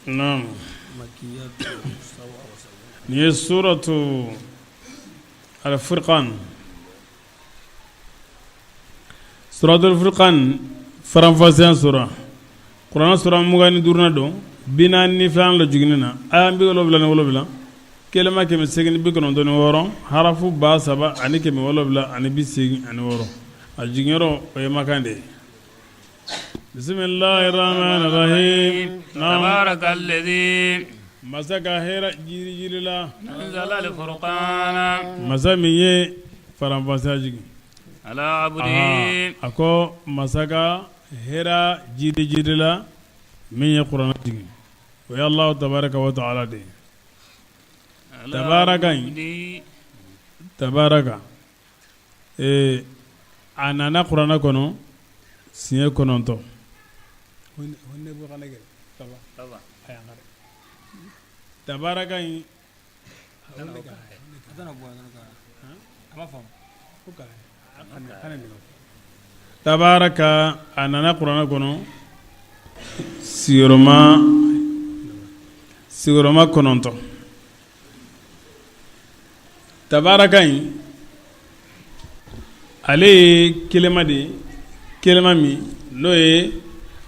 Naam. Nin ye suratu al-Furqan. Suratul Furqan faranfasiya sura. Kuranɛ sura 25nan don, 42nan la jiginni na, aya 77, kelema 896, harafu 3786. A jiginyɔrɔ o ye Makan de ye. Bisimilahi rahmani rahim. Tabaraka lezi. Masa ka hɛrɛ jiri jiri la. Nazala al-furqana. Masa min ye faranfasiya jigin. Ala abdihi. A ko masa ka hɛrɛ jiri jiri la min ye kuranɛ jigin. O ye Alahu tabaraka wa taala de ye. Tabaraka in tabaraka ee a nana kuranɛ kɔnɔ siɲɛ 9. Tabaraka in tabaraka a nana kuranɛ kɔnɔ sigiyɔrɔma 9. Tabaraka in ale ye kelema de ye, kelema min n'o ye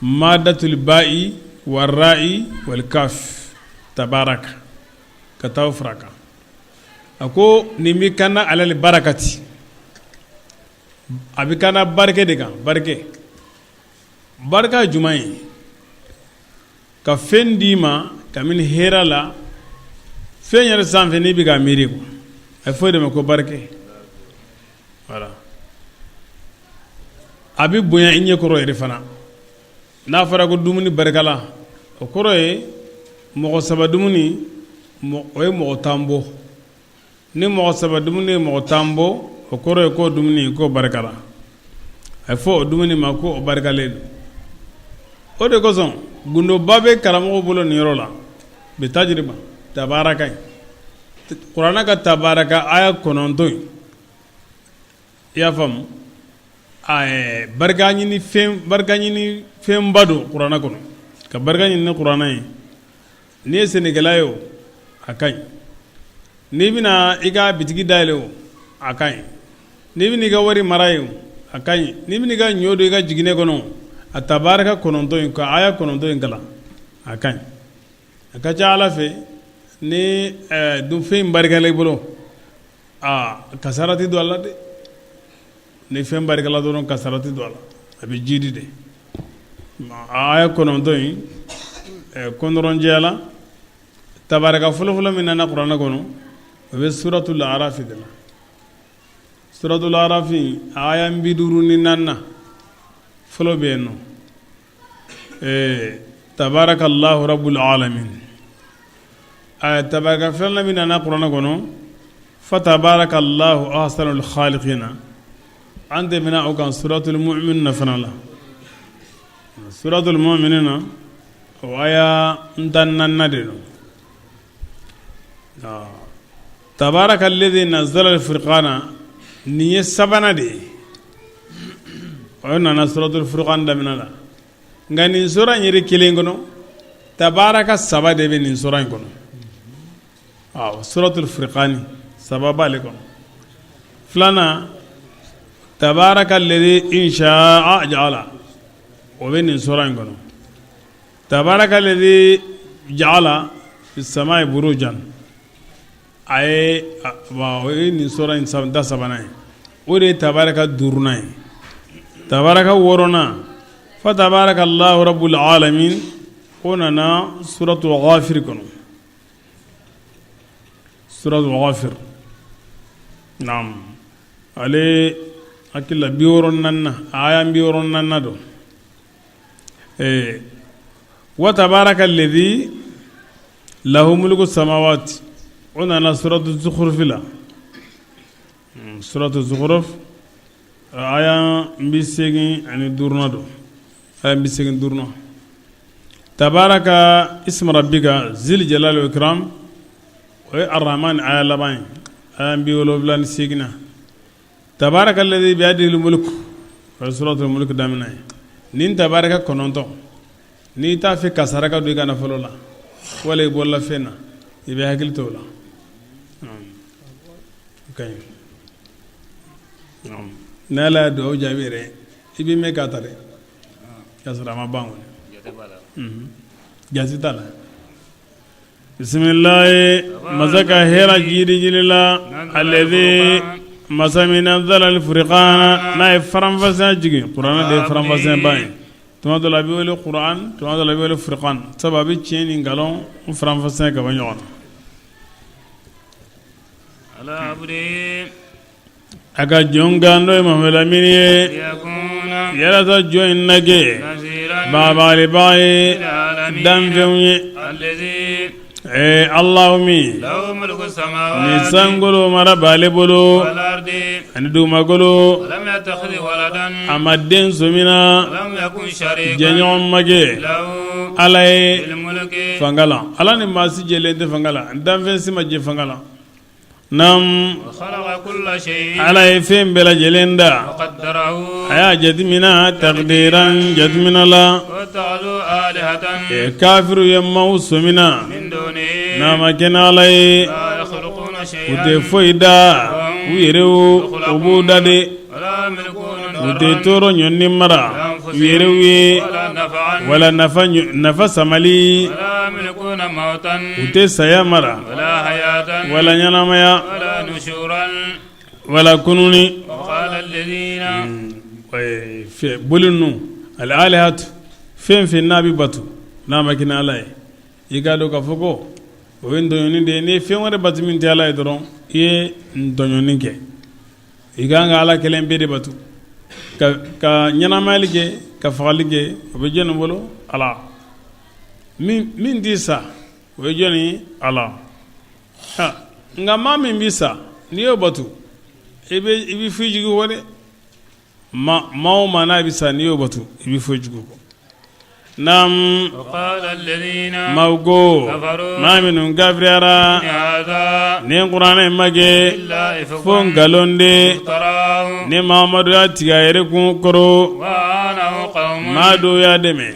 madatul ba'i wa ra'i wal kaf tabaraka ka taa fara kan. A ko nin bɛ kana alal barakati, a bɛ kana barika de kan. Barika, barika jumɛn ye? Ka fɛn d'i ma kabini hɛrɛ la, fɛn yɛrɛ sanfɛ n'i bɛ ka miiri quoi, a bɛ fɔ o de ma ko barika. Voilà, a bɛ bonya i ɲɛ kɔrɔ yɛrɛ fana. N'a fɔra ko dumuni barikala, o kɔrɔ ye mɔgɔ saba dumuni, o ye mɔgɔ 10 bɔ. Ni mɔgɔ saba dumuni ye mɔgɔ 10 bɔ, o kɔrɔ ye ko dumuni k'o barikala. A bɛ fɔ o dumuni ma ko o barikalen don. O de kosɔn gundoba bɛ karamɔgɔ bolo nin yɔrɔ la bi tajiriba tabaraka in, kuranɛ ka tabaraka aya 9 in, i y'a faamu, barika ɲini fɛn, barika ɲini fɛnba don kuranɛ kɔnɔ. Ka barika ɲini ni kuranɛ ye, n'i ye sɛnɛkɛla ye o, a ka ɲi. N'i bɛna i ka bitigi dayɛlɛ o, a ka ɲi. N'i bɛna i ka wari mara ye o, a ka ɲi. N'i bɛna i ka ɲɔ don i ka jiginɛ kɔnɔ, a tabaraka 9 in, ka aya 9 in kalan, a ka ɲi. A ka ca Ala fɛ, ni dunfɛn in barikala i bolo, aa kasara tɛ don a la dɛ. Ni fɛn barikala dɔrɔn, kasara tɛ don a la, a bɛ jidi de. Aya 9 in kɔnɔrɔnjɛya la, tabaraka fɔlɔfɔlɔ min nana kuranɛ kɔnɔ, o bɛ suratul arafi de la. Suratul arafi aya 54nan fɔlɔ bɛ yen nɔ. Tabaraka Allahu rabbul alamin. Tabaraka filanan min nana kuranɛ kɔnɔ, fa tabaraka Allahu ahsanul khaliqina. An tɛmɛna o kan suratul mu'minuna fana la. Suratul mu'minuna, o aya 14nan de don. Tabaraka alladhi nazzala al-furqana, nin ye sabanan de ye, o nana suratul furqan daminɛ la. Nka nin sura in yɛrɛ kelen kɔnɔ, tabaraka saba de bɛ nin sura in kɔnɔ. Suratul furqani saba b'ale kɔnɔ. Filanan, tabaraka alladhi in sha'a ja'ala, o bɛ nin sura in kɔnɔ. Tabaraka alladhi ja'ala fi samai burujan, a ye o ye nin sura in da sabanan ye. O de ye tabaraka duurunan ye. Tabaraka wɔɔrɔnan, fa tabaraka Allahu rabbul alamin, o nana suratul ghafir kɔnɔ. Suratul ghafir, naam, ale hakili la 64nan, aya 64nan don. Wa tabaraka alladhi lahu mulku samawati, o nana suratu zukhruf la. Suratu zukhruf aya 85nan don, aya 85nan. Tabaraka ismu rabbika zil jalali wal ikram, o ye arrahman aya laban ye, aya 78nan. Tabaraka alladhi biyadihil mulk, o ye suratul mulk daminɛ ye. Nin tabaraka 9, N'i t'a fɛ kasara ka don i ka nafolo la wala i bolola fɛn na, i bɛ hakili to o la. Ka ɲi ni Ala ye dugawu jaabi yɛrɛ, i b'i mɛn k'a ta dɛ, k'a sɔrɔ a ma ban kɔni, jate t'a la. Bisimilahi, masa ka hɛrɛ jiidi la, alladhi, masa min, nazzala al-furqana, n'a ye faranfasiya jigin. Kuranɛ de ye faranfasiyaba ye. Tuma dɔ la a bɛ wele kuran, tuma dɔ la a bɛ wele furqan, sabu a bɛ tiɲɛ ni nkalon faranfasiya ka bɔ ɲɔgɔn na. A ka jɔn kan, n'o ye Mamadu Lamini ye, yalasa jɔn in na kɛ bagabagalibaa ye danfɛnw ye. Alahu min ni sankolo mara b'ale bolo ani dugumakolo, a ma den sɔmina, jɛɲɔgɔn ma kɛ Ala ye fanga la. Ala ni maa si jɛlen tɛ fanga la, danfɛn si ma jɛ fanga la. Naamu, Ala ye fɛn bɛɛ lajɛlen da, a y'a jateminɛ taqdiran, jateminɛ la. Kafiriw ye maaw sɔmina n'a ma kɛ n'Ala ye, u tɛ foyi da u yɛrɛ, u b'u da de, u tɛ tɔɔrɔ ɲɔni mara u yɛrɛw ye wala nafa samali, u tɛ saya mara wala ɲɛnamaya wala kununni. Boli ninnu, al-alihatu, fɛn fɛn n'a bɛ bato n'a ma kɛ n'Ala ye, i k'a dɔn k'a fɔ ko o ye tɔɲɔni de ye. N'i ye fɛn wɛrɛ bato min tɛ Ala ye dɔrɔn, i ye tɔɲɔni kɛ. I ka kan ka Ala kelen pe de bato ka ɲɛnamayali kɛ, ka fagali kɛ, o bɛ jɔni bolo? Ala. Min tɛ sa, o ye jɔni ye? Ala. Nka maa min bɛ sa, n'i y'o bato, i bɛ fɔ i jugu kɔ dɛ. Maa o maa n'a bɛ sa, n'i y'o bato, i bɛ fɔ i jugu kɔ. Naamu, maaw ko, maa minnu kafiriyara, nin kuranɛ in ma kɛ fo nkalon de ni Mahamadu y'a tigɛ a yɛrɛ kun kɔrɔ. Maa dɔw y'a dɛmɛ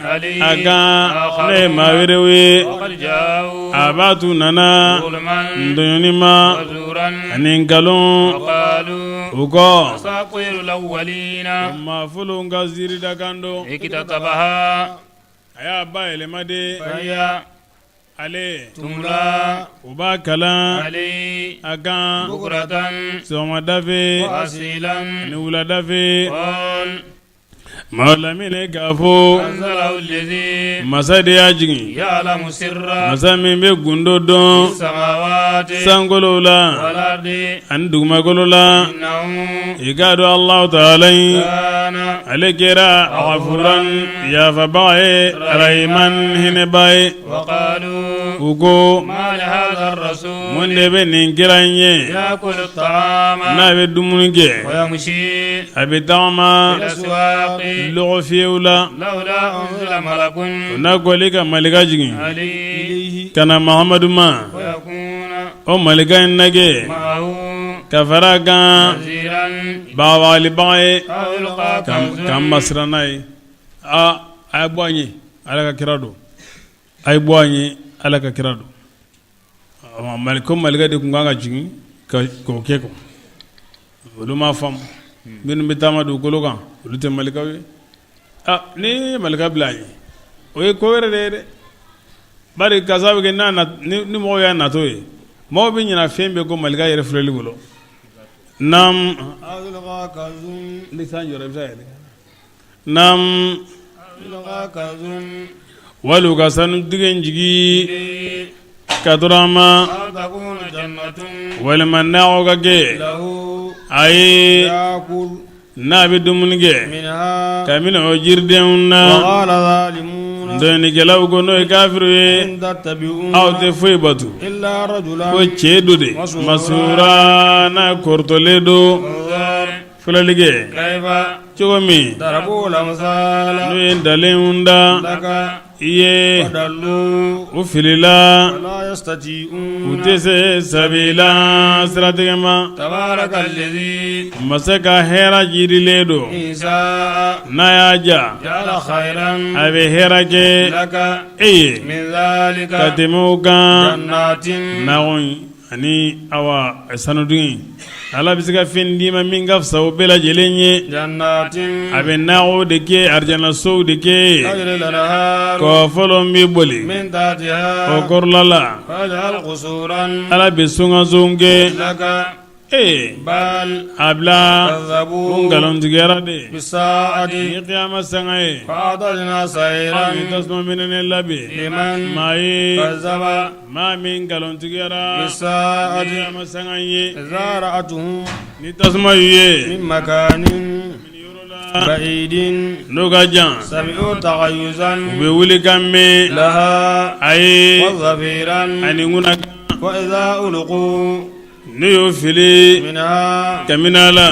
a kan, n'o ye maa wɛrɛw ye. A b'a t'u nana tɔɲɔni ma ani nkalon. U ko maa fɔlɔw ka ziiri dakan don. A y'a bayɛlɛma de ale u b'a kalan a kan sɔgɔmada fɛ ani wulada fɛ. Mamadu Lamini k'a fɔ, masa de y'a jigin, masa min bɛ gundo dɔn sankolo la ani dugumakolo la. I k'a dɔn Alahu taala in, ale kɛra gafuran, yafabaga ye, rahiman, hinɛba ye. U ko, mun de bɛ nin kira in ye n'a bɛ dumuni kɛ, a bɛ tagama lɔgɔfiyɛw la? N'a kɔli ka malika jigin ka na Mahamadu ma, o malika in na kɛ ka fara a kan bagabagalibaga ye, k'an masiran n'a ye. Aa, a ye bɔ an ye, Ala ka kira don, a ye bɔ an ye, Ala ka kira don. Ko malika de tun kan ka jigin k'o kɛ quoi. Olu m'a faamu. Minnu bɛ taama dugukolo kan, olu tɛ malikaw ye. Ni ye malika bila a ye, o ye ko wɛrɛ de ye dɛ. Bari ka sababu kɛ ni mɔgɔw y'a natɔ ye, mɔgɔw bɛ ɲina fɛn bɛɛ kɔ malika yɛrɛ filɛli bolo. Naamu, ni san jɔra, i bɛ se ka yɛlɛ. Naamu, wali u ka sanu dingɛ jigin ka turama, walima nakɔ ka kɛ a ye n'a bɛ dumuni kɛ kabini o jiridenw na. Tɔɲɔnikɛlaw ko, n'o ye kafiriw ye, aw tɛ foyi bato ko cɛ dɔ de masura, n'a kɔrɔtɔlen don. Filɛli kɛ cogo min n'u ye ntalen da. I ye u filila u tɛ se sabila siratigɛ ma. Masa ka hɛrɛ jidilen don, n'a y'a diya a bɛ hɛrɛ kɛ e ye ka tɛmɛ o kan nakɔ ani awa sanudingɛ Ala bɛ se ka fɛn d'i ma min ka fisa o bɛɛ lajɛlen ye a bɛ nakɔw de kɛ arijanasow de kɛ kɔfɔlɔ bɛ boli o kɔrɔla la Ala bɛ sokansow kɛ ee a bila ko nkalontigiyara de ni kiyama sanga ye an ye tasuma minɛnen labɛn maa ye maa min nkalontigiyara ni kiyama sanga ye ni tasuma y'u ye n'o ka jan u bɛ wulikan mɛn a ye ani n'u y'o fili kabini a la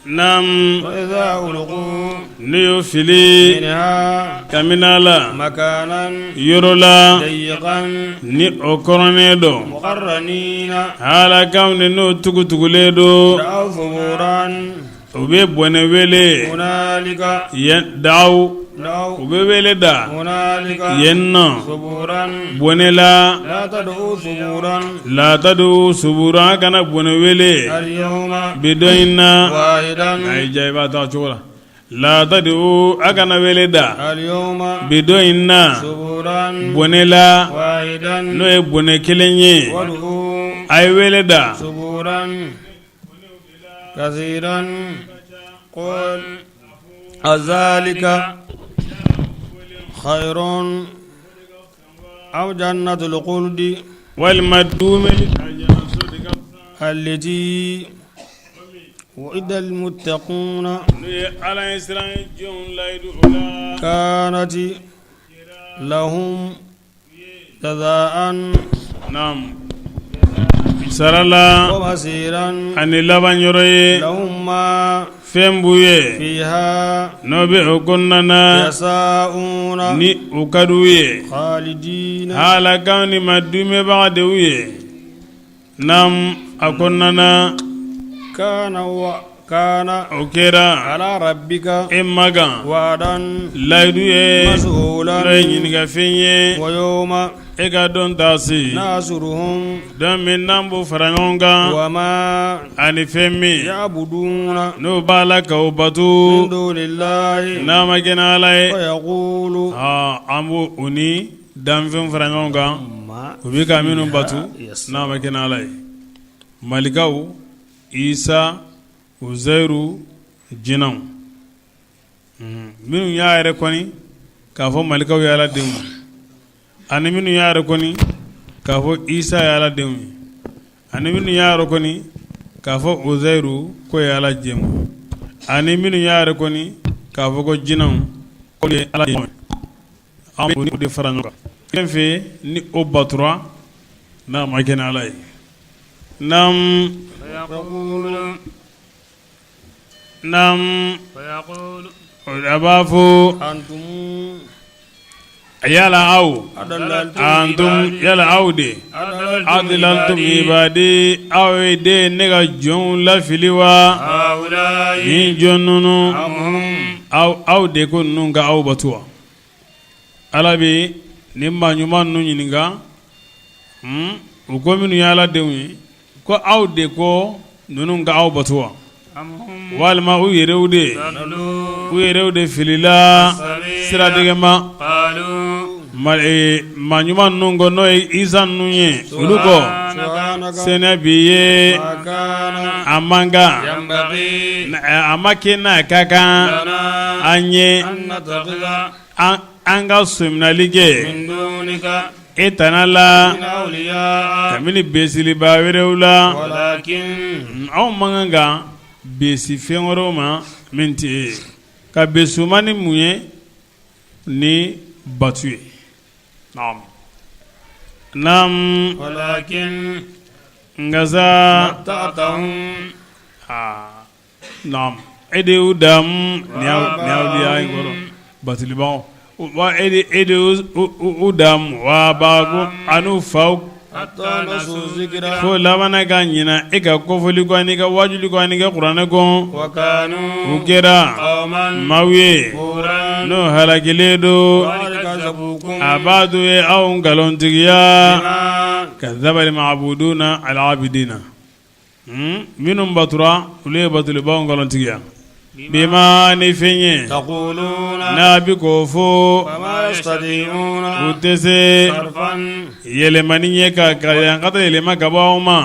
Naamu n'u y'o fili kabini a la yɔrɔ la ni o kɔrɔnnen don halakaw ni n'o tugutugulen don u bɛ bɔnɛ wele daw u bɛ wele da yen nɔ bɔnɛ la la tad'u suburan kana bɔnɛ wele bi don in na a y'i diya i b'a ta cogo la la tad'u a kana wele da bi don in na bɔnɛ la n'o ye bɔnɛ kelen ye a ye wele da كثيرا قل أذلك خير أم جنة الخلد walima duumɛli التي وعد المتقون n'o ye Ala ɲɛsiran jɔnw layidu o la كانت لهم جزاء naam sara la ومصيرا ani laban yɔrɔ ye لهم ما fɛn b'u ye فيها n'o bɛ o kɔnɔna na يشاءون ni o ka d'u ye خالدين halakaw ni ma duumɛbaga de y'u ye naam a kɔnɔna na كان كان o kɛra على ربك e ma kan وعدا layidu ye مسئولا n'o ye ɲininkafɛn ye ويوم e ka don taa se نحشرهم don min n'an b'u fara ɲɔgɔn kan وما ani fɛn min يعبدون n'o b'a la k'o bato من دون الله n'a ma kɛ n'Ala ye ويقول aa an b'o o ni danfɛnw fara ɲɔgɔn kan ما u bɛ ka minnu bato n'a ma kɛ n'Ala ye malikaw Isa Uzairu jinɛw minnu y'a yɛrɛ kɔni k'a fɔ malikaw ye Ala denw ye ani minnu y'a yɛrɛ kɔni k'a fɔ Isa ye Ala denw ye ani minnu y'a yɛrɛ kɔni k'a fɔ Uzairu k'o ye Ala denw ye ani minnu y'a yɛrɛ kɔni k'a fɔ ko jinɛw k'olu ye Ala denw ye an b'o de fara ɲɔgɔn kan fɛn fɛn ni o batura n'a ma kɛ n'Ala ye naam naam a b'a fɔ yala aw antum yala aw de adlaltum ibadi aw ye de ne ka jɔnw lafili wa nin jɔn ninnu aw de ko ninnu ka aw bato wa Ala bɛ nin maa ɲuman ninnu ɲininka u ko minnu ye Ala denw ye ko aw de ko ninnu ka aw bato wa walima u yɛrɛw de u yɛrɛw de filila siratigɛ ma maa ɲuman ninnu ko n'o ye Isa ninnu ye olu ko sɛnɛ b'i ye a man kan a ma kɛ n'a ka kan an ye an ka sominali kɛ e tana la kabini besiliba wɛrɛw la anw man kan ka besi fɛn wɛrɛw ma min tɛ e ye ka besi u ma ni mun ye ni batu ye naam. Nka sa naam e de y'u dan nin y'aw in kɔrɔ batolibagaw wa e de y'u dan wa aba'ahum an'u faw fo labanna ka ɲina e ka kofɔli kɔ ani ka wajuli kɔ ani ka kuranɛ kɔ u kɛra maaw ye n'o halakilen don a b'a to ye aw nkalontigiya kazabal ma'buduna al abidina minnu batura olu ye batolibaaw nkalontigiya bima ni fɛn ye n'a bɛ k'o fɔ u tɛ se yɛlɛmani ye ka yankata yɛlɛma ka bɔ aw ma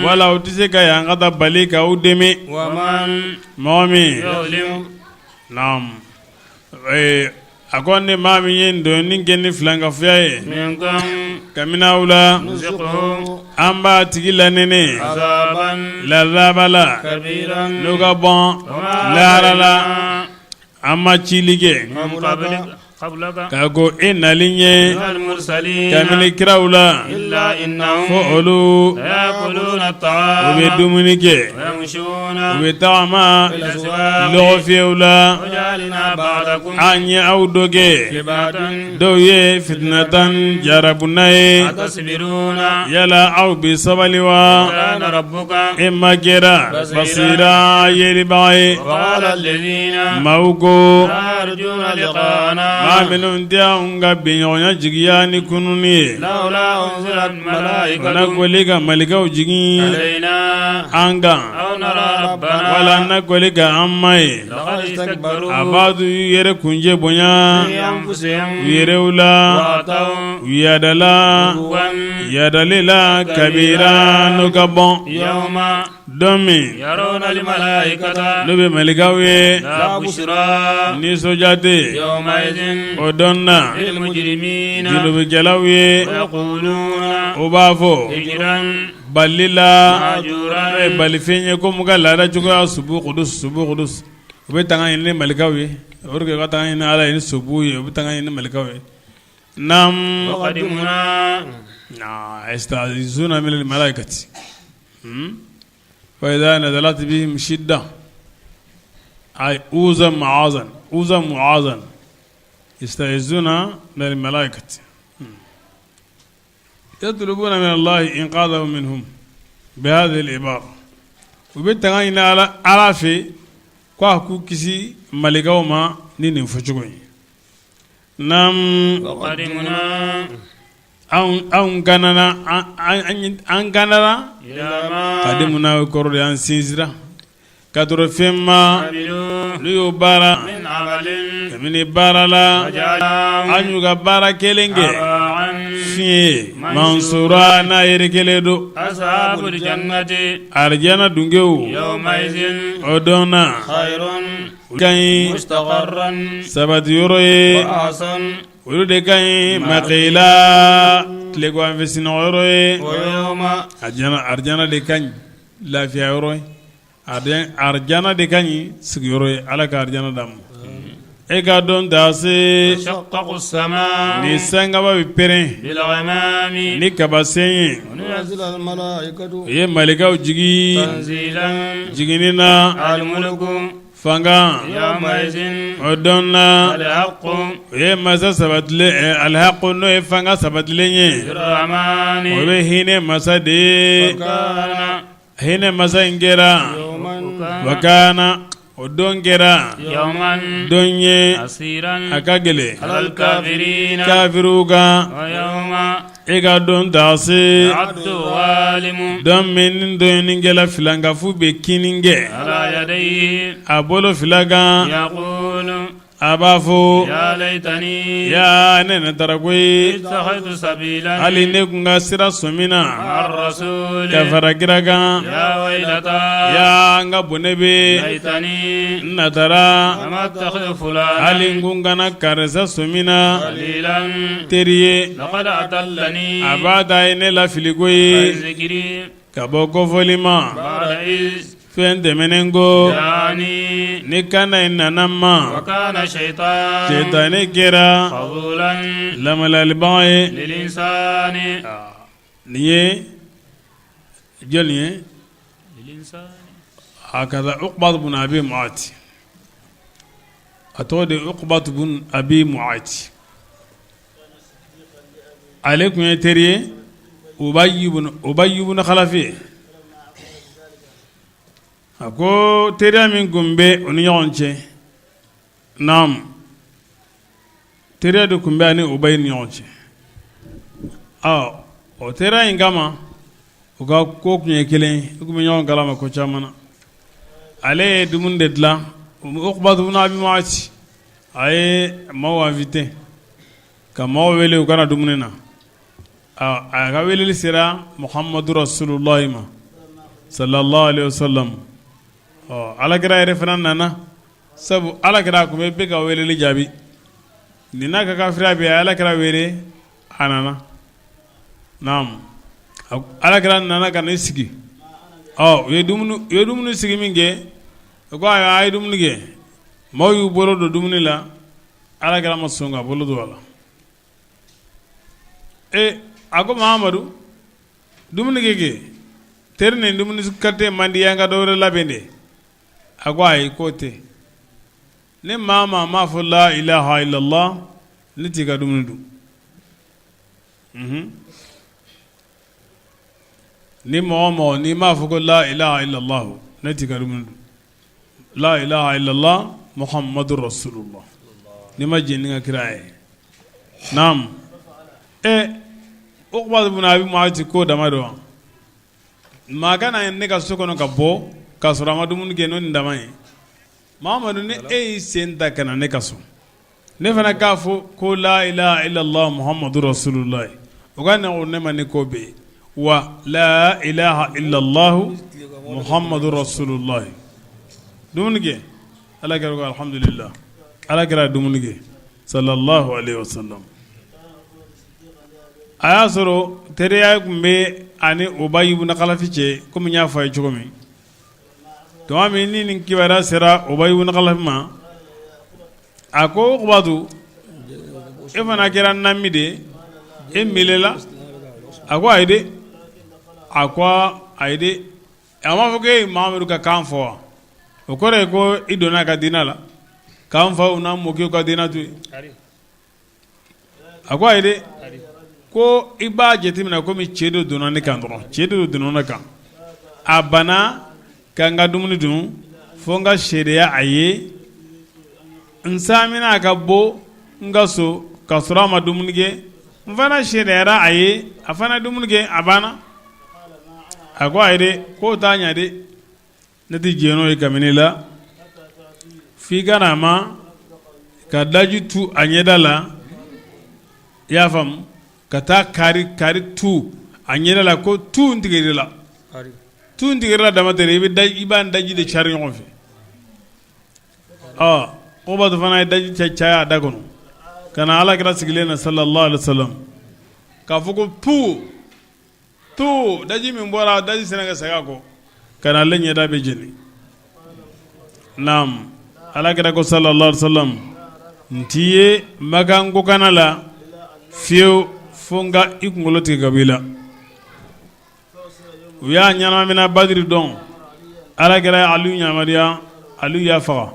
wala u tɛ se ka yankata bali ka u dɛmɛ mɔgɔ min a ko ni maa min ye dɔnni kɛ ni filankafoya ye kabini aw la an b'a tigi lanɛnɛ lazaba la n'o ka bon lahara la an ma cili kɛ ka kɔn e nali ɲɛ kabini kiraw la fo olu u bɛ dumuni kɛ u bɛ tagama lɔgɔfiyɛw la an ye aw dɔ kɛ dɔw ye fitinatan jarabuna ye yala aw bɛ sabali wa e ma kɛra basira yelibaga ye maaw ko maa minnu tɛ anw ka biɲɔgɔnya jigiya ni kununni ye na kɔli ka malikaw jigin an kan wala na kɔli ka an ma ye a b'a to u yɛrɛ kuncɛ bonya u yɛrɛw la u yadala yadali la kabira n'o ka bon don min n'u bɛ malikaw ye nisɔndiya tɛ o don na junubukɛlaw ye o b'a fɔ bali la n'o ye balifɛn ye ko mun ka laada cogoya subu kudus subu kudus u bɛ tanga ɲini ni malikaw ye o de ka tanga ɲini ala ye ni subu ye u bɛ tanga ɲini malikaw ye naam yasta'izuna minal malaikati fa idha nazalat bihim shidda ay uza mu'azan uza mu'azan yasta'izuna minal malaikati yatlubuna min Allahi inqadhahum minhum bi hadhihi al-ibara u bɛ tanga ɲini ala fɛ ko a k'u kisi malikaw ma ni nin fɔcogo ye naam anw kanana an kanana qadimna kɔrɔ de an sinsira Ka tɔrɔ fɛn ma n'u y'o baara kabini baara la an y'u ka baara kelen kɛ fiɲɛ ye mansura n'a yɛrɛkɛlen don arijana dungew o don na ka ɲi sabati yɔrɔ ye olu de ka ɲi maqila tileganfɛ sinɔgɔ yɔrɔ ye arijana de ka ɲi lafiya yɔrɔ ye arijana de ka ɲi sigiyɔrɔ ye ala ka arijana d'an ma e ka dɔn ta se ni sankaba bɛ pɛrɛn ni kabasen ye u ye malikaw jigin jiginni na fanga o don na o ye masa sabatilen alihaqu n'o ye fanga sabatilen ye o bɛ hinɛ masa de ye hinɛ masa in kɛra wa kana o don kɛra don ye a ka gɛlɛn kafiriw kan e ka don ta se don min ni tɔɲɔnikɛla filankafo bɛ kinin kɛ a bolo fila kan a b'a fɔ yaa ne na taara koyi hali ne tun ka sira sɔmina ka fara kira kan yaa n ka bɔnɛ bɛ n na taara hali n kun kana karisa sɔmina teri ye a b'a ta ye ne lafili koyi ka bɔ kofɔli ma fɛn tɛmɛnen kɔ ni kanda in nana n ma sɛtanɛ kɛra lamalalibaga ye nin ye. Jɔnni ye hakaza Uqbatu bun Abi Mu'ayt, a tɔgɔ de Uqbatu bun Abi Mu'ayt, ale tun ye teri ye Ubayi bun Khalafi ye. A ko teriya min tun bɛ u ni ɲɔgɔn cɛ, naamu, teriya de tun bɛ a ni Ubayi ni ɲɔgɔn cɛ. Ɔ o teriya in kama, u ka ko tun ye kelen, u tun bɛ ɲɔgɔn kalama ko caman na. Ale ye dumuni de dilan, Uqbatu bun Abi Mu'ayt, a ye maaw invité, ka maaw wele u ka na dumuni na. A ka weleli sera Muhamadu Rasulullahi ma sallallahu alaihi wasallam. Ɔ alakira yɛrɛ fana nana, sabu alakira tun bɛ bɛɛ ka weleli jaabi. Nin n'a ka kafiriya bɛɛ, a ye alakira wele, a nana. Naamu, alakira nana ka n'i sigi. Ɔ u ye dumuni sigi min kɛ, u ko ayiwa, a ye dumuni kɛ. Maaw y'u bolo don dumuni la, alakira ma sɔn ka bolo don a la. E a ko Mahamadu, dumuni kɛ kɛ, teri nin dumuni qualité man di, an ka dɔ wɛrɛ labɛn de. A ko ayi, k'o tɛ. Ni maa maa m'a fɔ la ilaha illallah, ne t'i ka dumuni dun. Ni mɔgɔ mɔgɔ n'i m'a fɔ ko la ilaha illallah, ne t'i ka dumuni dun. La ilaha illallah Muhammadu rasulullah, n'i ma jɛn ni n ka kira ye. Naamu, e Uqbatu bun Abi Mu'ayt k'o dama don wa? Maa ka na ne ka so kɔnɔ ka bɔ k'a sɔrɔ a ma dumuni kɛ, n'o nin dama ye. Mahamadu, ni e y'i sen ta ka na ne ka so, ne fana k'a fɔ ko la ilaha illallah Muhammadu rasulullah, o ka nɔgɔn ne ma ni ko bɛɛ ye. Wa la ilaha illallah Muhammadu rasulullah. Dumuni kɛ. Ala kira ko alhamdulillah. Ala kira dumuni kɛ sallallahu alaihi wasallam. A y'a sɔrɔ teriya tun bɛ ani Ubayi ibn Khalafi cɛ, komi n y'a fɔ a ye cogo min. Tuma min ni nin kibaruya sera Ubayi ibn Khalafi ma, a ko Uqbatu, e fana kɛra nami de ye, e melela. A ko ayi dɛ, a ko ayi dɛ, a m'a fɔ ko e ye Mahamadu ka kan fɔ wa? O kɔrɔ ye ko i donna a ka diinɛ la, k'an faw n'an mɔkɛw ka diinɛ to yen. A ko ayi dɛ, ko i b'a jateminɛ komi cɛ dɔ donna ne kan dɔrɔn, cɛ dɔ donna ne kan, a banna ka n ka dumuni dun fo n ka seereya a ye, n saamina a ka bɔ n ka so ka sɔrɔ a ma dumuni kɛ, n fana seereyara a ye, a fana dumuni kɛ, a banna. A ko ayi dɛ, k'o t'a ɲɛ dɛ, ne tɛ jɛn n'o ye kabini la f'i ka na a ma ka daji tu a ɲɛda la. I y'a faamu, ka taa kari kari tu a ɲɛda la, ko tu n tigɛr'i la, tu n tigɛr'i la dama tɛ, i bɛ i b'an daji de cari ɲɔgɔn fɛ. Ɔ Uqbatu fana ye daji cɛ caya a da kɔnɔ ka na ala kira sigilen na sallallahu alaihi wasallam, k'a fɔ ko pu tu, daji min bɔra, daji sera ka segin a kɔ ka na ale ɲɛda bɛ jeni. Naam, ala kira ko sallallahu alaihi wasallam, n t'i ye Makan kɔkanna la fiyewu fo n ka i kunkolo tigɛ ka bɔ i la. U y'a ɲɛnamina Badiri don, ala kira ye Aliyu yamaruya, Aliyu y'a faga.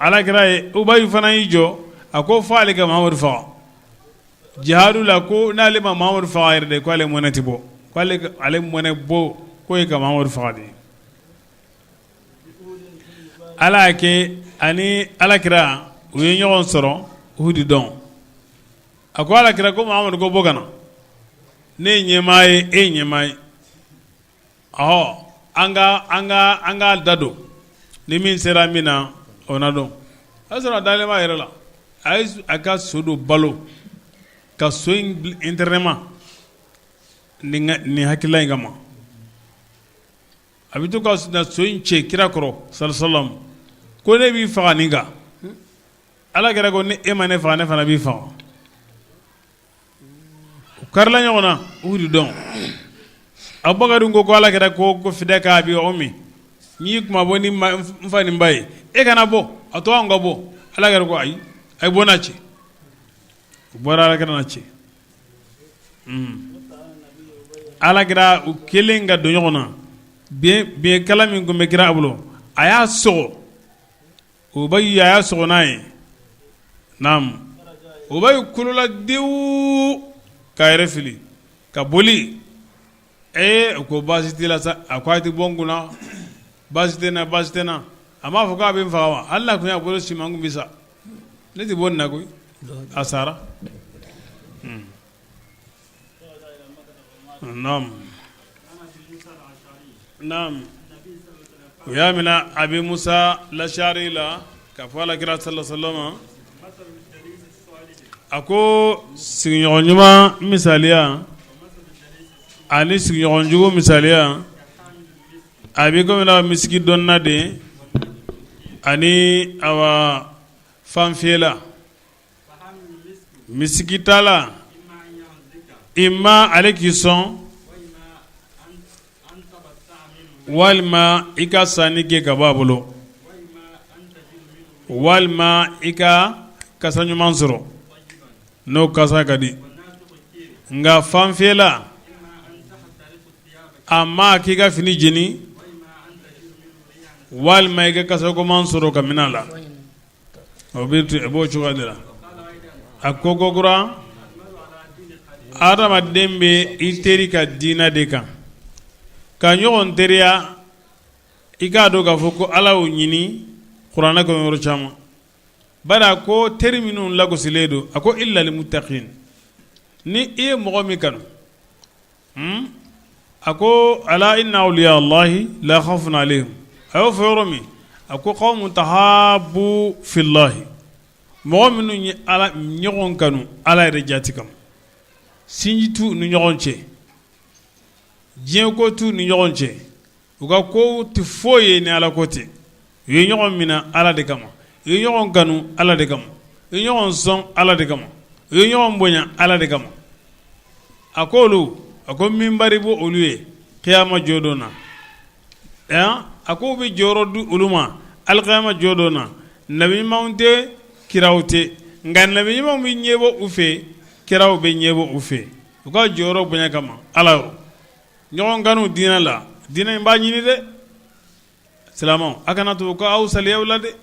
Ala kira ye Ubayi fana y'i jɔ, a ko fo ale ka Mahamadu faga jihadu la, ko n'ale ma Mahamadu faga yɛrɛ de, ko ale mɔnɛ tɛ bɔ, ko ale mɔnɛ bɔ ko ye ka Mahamadu faga de. Ala y'a kɛ ani ala kira u ye ɲɔgɔn sɔrɔ Uhudi don. A ko ala kira ko Mahamadu ko bɔ ka na, ne ye ɲɛmaa ye, e ye ɲɛmaa ye, ɔhɔ, an ka da don, ni min sera min na o na dɔn. O y'a sɔrɔ a dalen b'a yɛrɛ la, a ye a ka so dɔ balo ka so in entraînement nin hakilila in kama. A bɛ to ka na so in cɛ kira kɔrɔ sallallahu alaihi wasallam, ko ne b'i faga nin kan. Ala kira ko ni e ma ne faga, ne fana b'i faga. U karila ɲɔgɔn na Uhudi don. Abubakar ko ala kira ko fidaka abi wa ummi, n y'i kunmabɔ ni n fa ni n ba ye, e kana bɔ, a to an ka bɔ. Ala kira ko ayi, a ye bɔ n'a cɛ. U bɔra ala kira n'a cɛ. Ala kira u kelen ka don ɲɔgɔn na, biɲɛ kala min tun bɛ kira bolo, a y'a sɔgɔ. Ubayi a y'a sɔgɔ n'a ye. Naamu, Ubayi kulela dewu k'a yɛrɛ fili ka boli. Ee, u ko baasi t'i la sa? A ko a tɛ bɔ n kunna, baasi tɛ n na, baasi tɛ n na. A m'a fɔ k'a bɛ n faga wa? Hali n'a tun y'a bolo sin n ma, n tun bɛ sa. Ne tɛ bɔ nin na koyi. A sara. Naamu, naamu, u y'a minɛ Abi Musa Lashari la k'a fɔ Alakira sallallahu alaihi wasallam, a ko sigiɲɔgɔn ɲuman misaliya ani sigiɲɔgɔn jugu misaliya, a bɛ komi n'a misiki dɔnna de ani awa fanfiyɛla misikitala. Imma ale k'i sɔn, walima i ka sanni kɛ ka bɔ a bolo, walima i ka kasa ɲuman sɔrɔ, n'o kasa ka di. Nka fanfiyɛla, a ma k'i ka fini jeni, walima i ka kasa goman sɔrɔ ka minɛ a la. O bɛ b'o cogoya de la. A ko kokura, adamaden bɛ i teri ka diinɛ de kan. Ka ɲɔgɔn teriya, i k'a dɔn k'a fɔ ko Ala y'o ɲini kuranɛ kɔnɔ yɔrɔ caman. Bari a ko teri minnu lagosilen don, a ko illal mutakin. Ni i ye mɔgɔ min kanu, a ko ala inna awliya Allahi la khawfun alayhim. A y'o fɔ yɔrɔ min, a ko qawmun tahabu fillahi, mɔgɔ minnu ye ala ɲɔgɔn kanu Ala yɛrɛ jati kama, sinji t'u ni ɲɔgɔn cɛ, diɲɛ ko t'u ni ɲɔgɔn cɛ, u ka ko tɛ foyi ye ni Ala ko tɛ. U ye ɲɔgɔn minɛ Ala de kama, u ye ɲɔgɔn kanu Ala de kama, u ye ɲɔgɔn sɔn Ala de kama, u ye ɲɔgɔn bonya Ala de kama. A ko olu, a ko minbari bɛ olu ye kiyama jɔdon na. A ko u bɛ jɔyɔrɔ di olu ma alikiyama jɔdon na. Nabi ɲumanw tɛ, kiraw tɛ, nka nabi ɲumanw bɛ ɲɛbɔ u fɛ, kiraw bɛ ɲɛbɔ u fɛ, u ka jɔyɔrɔ bonya kama Ala yɔrɔ. Ɲɔgɔn kanu diinɛ la, diinɛ in b'a ɲini dɛ. Silamɛw, a kana to ka aw saliya la dɛ.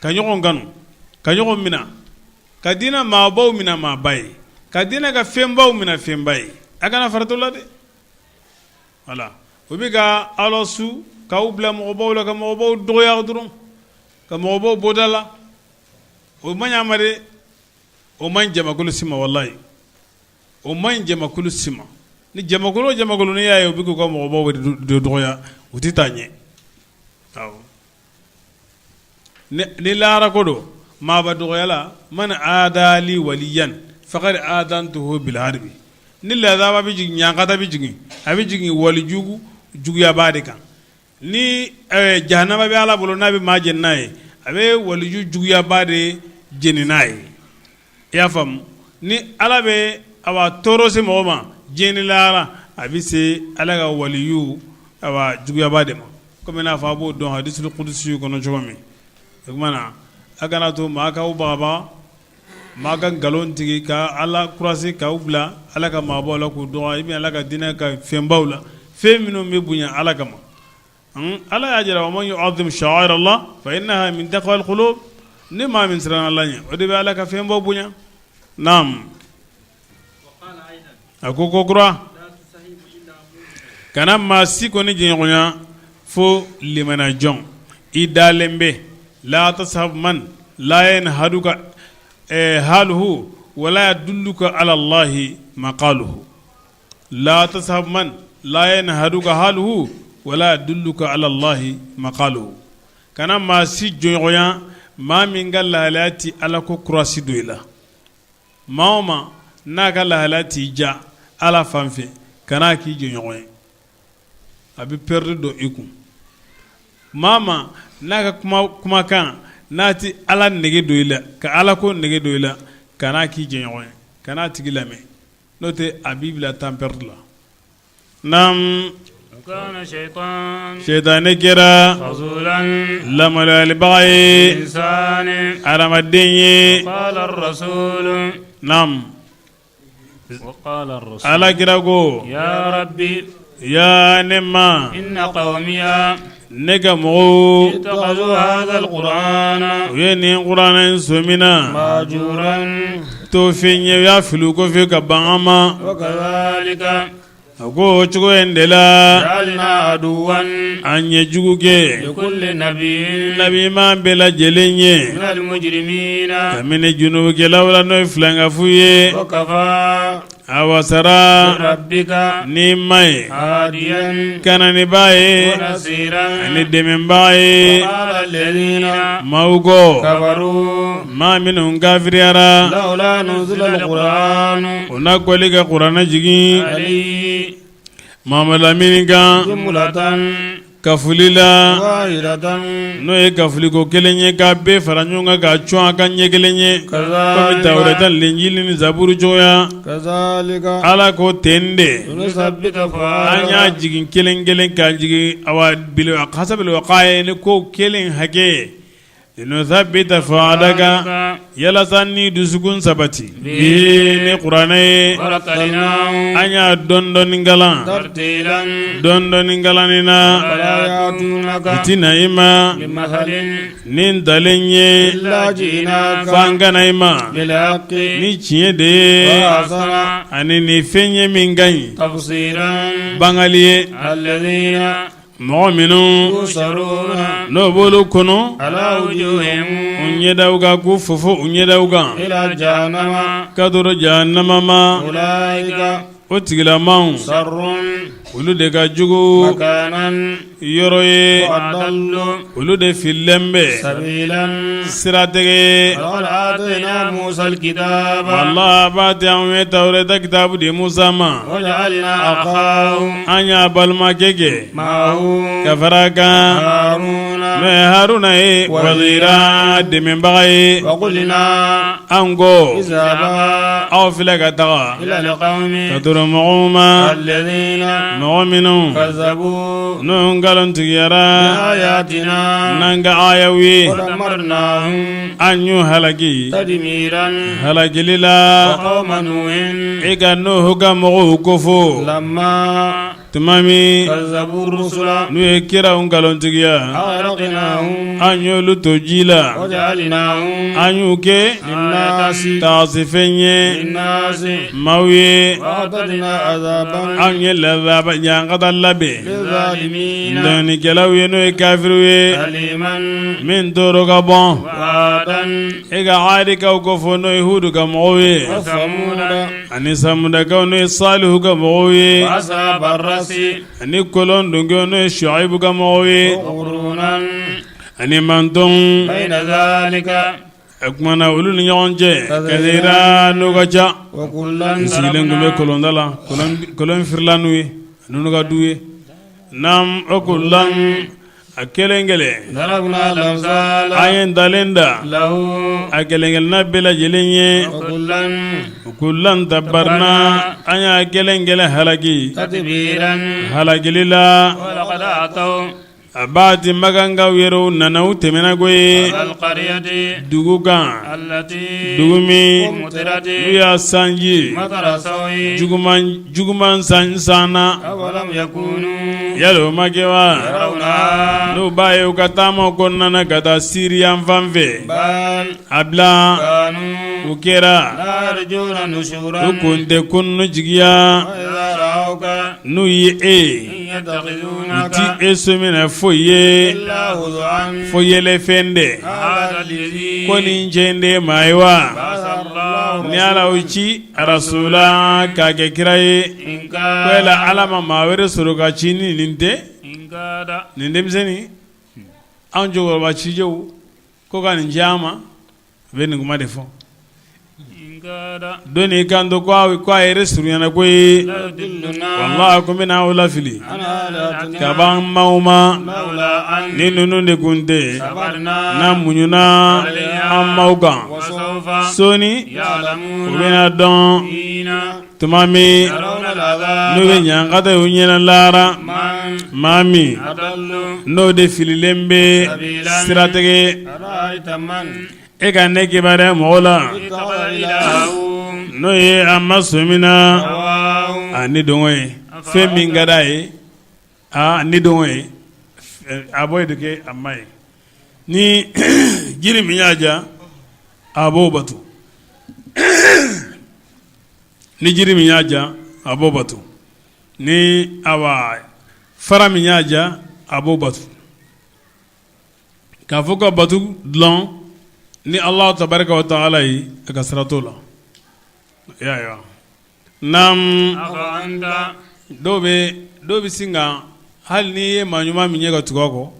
Ka ɲɔgɔn kanu, ka ɲɔgɔn minɛ, ka diinɛ maabaw minɛ maaba ye, ka diinɛ ka fɛnbaw minɛ fɛnba ye, a kana farati la dɛ. Wala o bɛ ka ala su k'aw bila mɔgɔbaw la, ka mɔgɔbaw dɔgɔya dɔrɔn, ka mɔgɔbaw bɔda la. O man ɲi a ma dɛ, o man ɲi jamakulu si ma. Walayi, o man ɲi jamakulu si ma. Ni jamakulu o jamakulu, n'i y'a ye u bɛ k'u ka mɔgɔbaw de dɔgɔya, u tɛ taa ɲɛ. Awɔ, ni lahara ko don, maaba dɔgɔyala, man adali waliyan faqad adantuhu bil harbi. Ni lazaba bɛ jigin, ɲankata bɛ jigin, a bɛ jigin walijugu juguyabaa de kan. Ni jahanama bɛ Ala bolo, n'a bɛ maa jeni n'a ye, a bɛ waliju juguyabaa de jeni n'a ye. I y'a faamu? Ni Ala bɛ awa tɔɔrɔ se mɔgɔ ma diɲɛ ni lahara, a bɛ se Ala ka waliyu awa juguyabaa de ma, komi n'a fɔ a b'o dɔn hadisul kudusi kɔnɔ cogo min. O tuma na, a kana to maa k'aw bagabaga, maa ka nkalon tigɛ ka Ala kurasi k'aw bila Ala ka maabaw la k'u dɔgɔya, i bɛ Ala ka diinɛ ka fɛnbaw la, fɛn minnu bɛ bonya Ala kama. Ala y'a jira, wa man yu'azzim sha'a'ir Allah fa innaha min taqwal qulub. Ni maa min siranna Ala ɲɛ, o de bɛ Ala ka fɛnbaw bonya. Naam, a ko ko kura, kana maa si kɔni jɛɲɔgɔnya fo limaniya jɔn i dalen bɛ. La tashab man la yanhaduka haluhu wala yadulluka ala Allahi maqaluhu. La tashab man la yanhaduka haluhu wala yadulluka ala Allahi maqaluhu. Kana maa si jɛɲɔgɔnya, maa min ka lahalaya tɛ Ala ko kurasi don i la. Maa o maa n'a ka lahalaya t'i ja Ala fan fɛ, kan'a k'i jɛɲɔgɔn ye, a bɛ pɛrɛdi don i kun. Maa maa n'a ka kumakan n'a tɛ Ala nege don i la, ka Ala ko nege don i la, kan'a k'i jɛɲɔgɔn ye, kan'a tigi lamɛn, n'o tɛ a b'i bila temps perdu la. Naam, sɛtanɛ kɛra lamaloyalibaga ye adamaden ye. Naam. Ala kira ko ya ne ma ne ka mɔgɔw u ye nin kuranɛ in sɔmina to fɛn ye u y'a fili u kɔfɛ ka ban an ma. A ko o cogo in de la an ye jugu kɛ nabiɲuman bɛɛ lajɛlen ye kabini junubukɛlaw la n'o ye filankafow ye a wasara n'i ma ye kananibaa ye ani dɛmɛbaa ye maaw ko maa minnu kafiriyara o na kɔli ka kuranɛ jigin Mamadu lamini kan kafuli la n'o ye kafuliko kelen ye k'a bɛɛ fara ɲɔgɔn kan k'a cun a kan ɲɛ kelen ye kɔmi tawureta lenjili ni zaburu cogoya ala ko ten de an y'a jigin kelen kelen k'a jigin awa hasabil waqa'i ni ko kelen hakɛ ye Linuthabbita fuadaka yalasa n'i dusukun sabati bihi ni kuranɛ ye an y'a dɔɔnin dɔɔnin kalan dɔɔnin dɔɔnin kalanni na u tɛ na i ma ni ntalen ye f'an ka na i ma ni tiɲɛ de ye ani ni fɛn ye min ka ɲi bangali ye. Mɔgɔ minnu n'o b'olu kɔnɔ u ɲɛdaw kan k'u fofo u ɲɛdaw kan ka toro jahanama ma o tigilamaw olu de ka jugu yɔrɔ ye olu de fililen bɛ siratigɛ wala b'a tɛ anw ye tawureta kitabu di Musa ma an y'a balimakɛ kɛ ka fara a kan n'o ye Haruna ye wazira dɛmɛbaga ye an ko aw filɛ ka taga ka toro mɔgɔw ma mɔgɔ minnu n'u nkalontigiyara n'an ka ayaw ye an y'u halaki halakili la e ka Nuhu ka mɔgɔw kofɔ tuma min n'u ye kiraw nkalontigiya an y'olu to ji la an y'u kɛ taasifɛn ye maaw ye an ye ɲangata labɛn tɔɲɔnikɛlaw ye n'o ye kafiriw ye min tɔɔrɔ ka bon e ka Aadikaw kofɔ n'o ye Hudu ka mɔgɔw ye ani Samudakaw n'o ye Salihu ka mɔgɔw ye ani kɔlɔn donkɛw n'o ye Shuayibu ka mɔgɔw ye ani mantɔn o tuma na olu ni ɲɔgɔn cɛ kasira n'o ka ca u sigilen tun bɛ kɔlɔnda la kɔlɔn firila n'u ye n'u ka du ye naam wa kullan a kelen kelen an ye ntalen da a kelen kelenna bɛɛ lajɛlen ye kullan tabbarna an y'a kelen kelen halaki halakili la a b'a di makankaw yɛrɛw nana u tɛmɛna koyi dugu kan dugu min n'u y'a sanji juguman sanna yali o ma kɛ wa n'u b'a ye u ka taama kɔnɔna na ka taa Siri yan fan fɛ a bila u kɛra u kun tɛ kunun jigiya n'u ye e ye u ti e sɔminɛ foyi ye fo yɛlɛfɛn de ko nin cɛ in de ye maa ye wa ni Ala y'o ci rasula k'a kɛ kira ye ko yala Ala ma maa wɛrɛ sɔrɔ ka ci ni nin tɛ nin denmisɛnnin anw cɛkɔrɔba sijɛw ko ka nin ci an ma u bɛ nin kuma de fɔ don i kanto ko a yɛrɛ surunyana koyi walahi ko n bɛna aw lafili ka ban maaw ma ni ninnu de kun tɛ n'an muɲuna an maaw kan sɔɔni u bɛna dɔn tuma min n'u bɛ ɲangata y'u ɲɛna lahara maa min n'o de fililen bɛ siratigɛ e ka ne kibaruya mɔgɔw la n'o N'o ye a masɔmina a ni dɔngɔ ye, fɛn min ka d'a ye, aa ni dɔngɔ ye, a b'o de kɛ a ma ye. Ni jiri min y'a diya, a b'o bato. Ni jiri min y'a diya, a b'o bato. Ni awa fara min y'a diya, a b'o bato. K'a fɔ ka bato dilan ni Alahu tabaraka wa taala ye, a ka sira t'o la. I y'a ye wa? Naam, dɔw bɛ sin ka, hali n'i ye maa ɲuman min ye ka tugu a kɔ,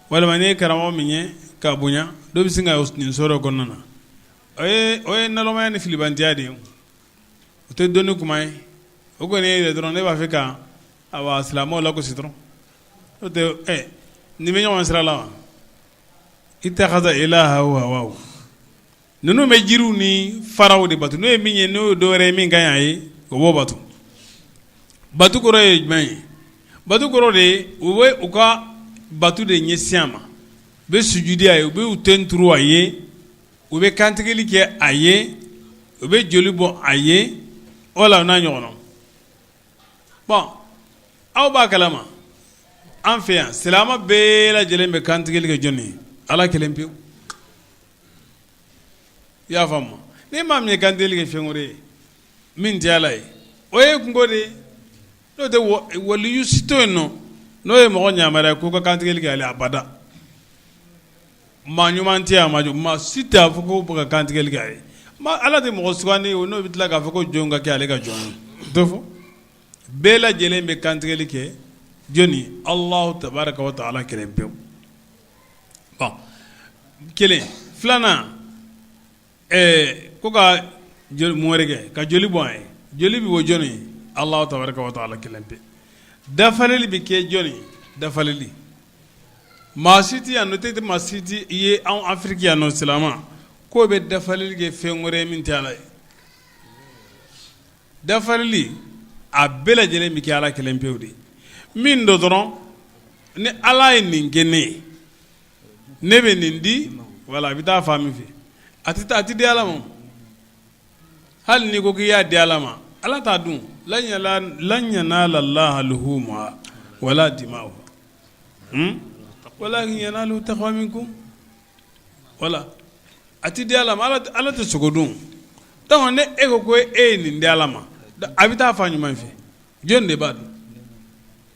walima n'i ye karamɔgɔ min ye ka bonya, dɔw bɛ sin ka nin sɔrɔ o kɔnɔna na. O ye nalomaya ni filibantiya de ye. O tɛ dɔnni kuma ye. O kɔni ye dɔrɔn ne b'a fɛ ka awa silamɛw lagosi dɔrɔn. O tɛ ɛ nin bɛ ɲɔgɔn sira la wa? Ittakhadha ilahahu hawahu. Ninnu bɛ jiriw ni faraw de bato. N'o ye min ye, n'o ye dɔwɛrɛ ye min ka ɲi a ye, o b'o bato. Bato kɔrɔ ye jumɛn ye? Bato kɔrɔ de ye u bɛ u ka bato de ɲɛsin a ma, u bɛ sujudi a ye, u bɛ u ten turu a ye, u bɛ kantigɛli kɛ a ye, u bɛ joli bɔn a ye, wala n'a ɲɔgɔnna. Bon, aw b'a kalama, an fɛ yan, silamɛ bɛɛ lajɛlen bɛ kantigɛli kɛ jɔn ye? Ala kelen pewu. I y'a faamu? Ni maa min ye kantigɛli kɛ fɛn wɛrɛ ye min tɛ Ala ye, o ye kunko de ye. N'o tɛ, waliyu si tɛ yen nɔ n'o ye mɔgɔ yamaruya k'u ka kantigɛli kɛ ale abada. Maa ɲuman tɛ a ma, maa si tɛ a fɔ ko bɛ ka kantigɛli kɛ a ye. Ala tɛ mɔgɔ sugandi o n'o bɛ tila k'a fɔ ko jɔn ka kɛ ale ka jɔn ye. O tɛ fɔ. Bɛɛ lajɛlen bɛ kantigɛli kɛ jɔni? Alahu tabaraka wa taala kelen pewu. Bon, kelen filanan, ko ka mun wɛrɛ kɛ? Ka joli bɔn a ye. Joli bɛ bɔ jɔni ye? Alahu tabaraka wa taala kelen pe. Dafaleli bɛ kɛ jɔni? Dafaleli, maa si tɛ yan nɔ, tɛ maa si tɛ i ye anw Afiriki yan nɔ, silamɛ k'o bɛ dafaleli kɛ fɛn wɛrɛ ye min tɛ Ala ye. Dafaleli a bɛɛ lajɛlen bɛ kɛ Ala kelen pewu de ye. Min dɔ dɔrɔn, ni Ala ye nin kɛ ne ye, ne bɛ nin di, wala a bɛ taa fan min fɛ, a tɛ a tɛ di Ala ma. Hali n'i ko k'i y'a di Ala ma, Ala t'a dun. Lan yanala Allaha luhumuha wala dima'uha walakin yanaluhu taqwa minkum. Wala a tɛ di Ala ma. Ala tɛ sogo dun. Donc ni e ko ko e ye nin di Ala ma, a bɛ taa fan jumɛn fɛ? Jɔn de b'a dun?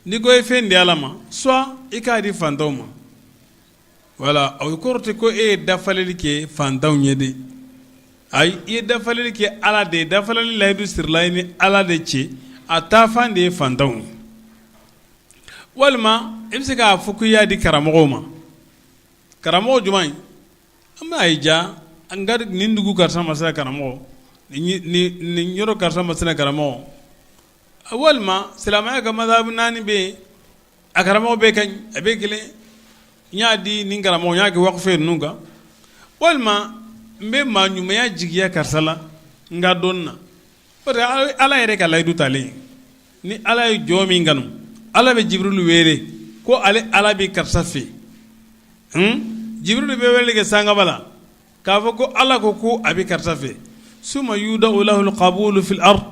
N'i ko i ye fɛn di Ala ma, soit i k'a di fantanw ma. Wala o kɔrɔ tɛ ko e ye dafaleli kɛ fantanw ye dɛ. Ayi, i ye dafaleli kɛ Ala de ye. Dafaleli layidu sirila i ni Ala de cɛ, a taafan de ye fantanw ye. Walima i bɛ se k'a fɔ ko i y'a di karamɔgɔw ma. Karamɔgɔ jumɛn? An b'a ye ja, an ka nin dugu karisa masina karamɔgɔ, nin yɔrɔ karisa masina karamɔgɔ, walima silamɛya ka mazhabu naani bɛ yen, a karamɔgɔ bɛɛ ka ɲi, a bɛɛ kelen. N y'a di nin karamɔgɔ, n y'a kɛ wakufu ye ninnu kan, walima n bɛ maa ɲumanya jigiya karisa la n ka dɔnni na. Parce que Ala yɛrɛ ka layidu talen, ni Ala ye jɔn min kanu, Ala bɛ Jibirilu wele ko ale Ala bɛ karisa fɛ. Jibirilu bɛ wele kɛ sankaba la k'a fɔ ko Ala ko ko a bɛ karisa fɛ. Suma yudau lahul qabulu fil ard.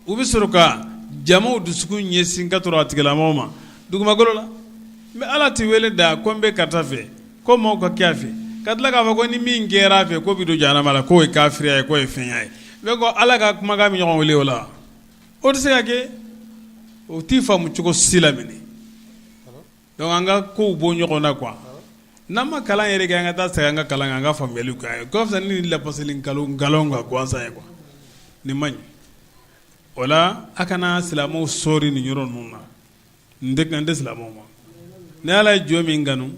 U bɛ sɔrɔ ka jamaw dusukun ɲɛsin ka tɔrɔ a tigilamɔgɔ ma dugumakolo la. Mais Ala tɛ wele da ko n bɛ karisa fɛ, ko maaw ka kɛ a fɛ, ka tila k'a fɔ ko ni min kɛra a fɛ, k'o bɛ don jahanama la, k'o ye kafiriya ye, k'o ye fɛnya ye. Bɛ ko Ala ka kumakan bɛ ɲɔgɔn wele o la, o tɛ se ka kɛ, o t'i faamu cogo si la minɛ. Donc an ka kow bɔ ɲɔgɔn na quoi. N'an ma kalan yɛrɛ kɛ, an ka taa segin an ka kalan kan, an ka faamuyaliw kɛ. O ka fisa ni lapasali nkalon ka gansan ye quoi. Nin man ɲi. O la, a kana silamɛw sɔɔri nin yɔrɔ ninnu na. N tɛ kan tɛ silamɛw ma. Ni Ala ye jɔn min kanu,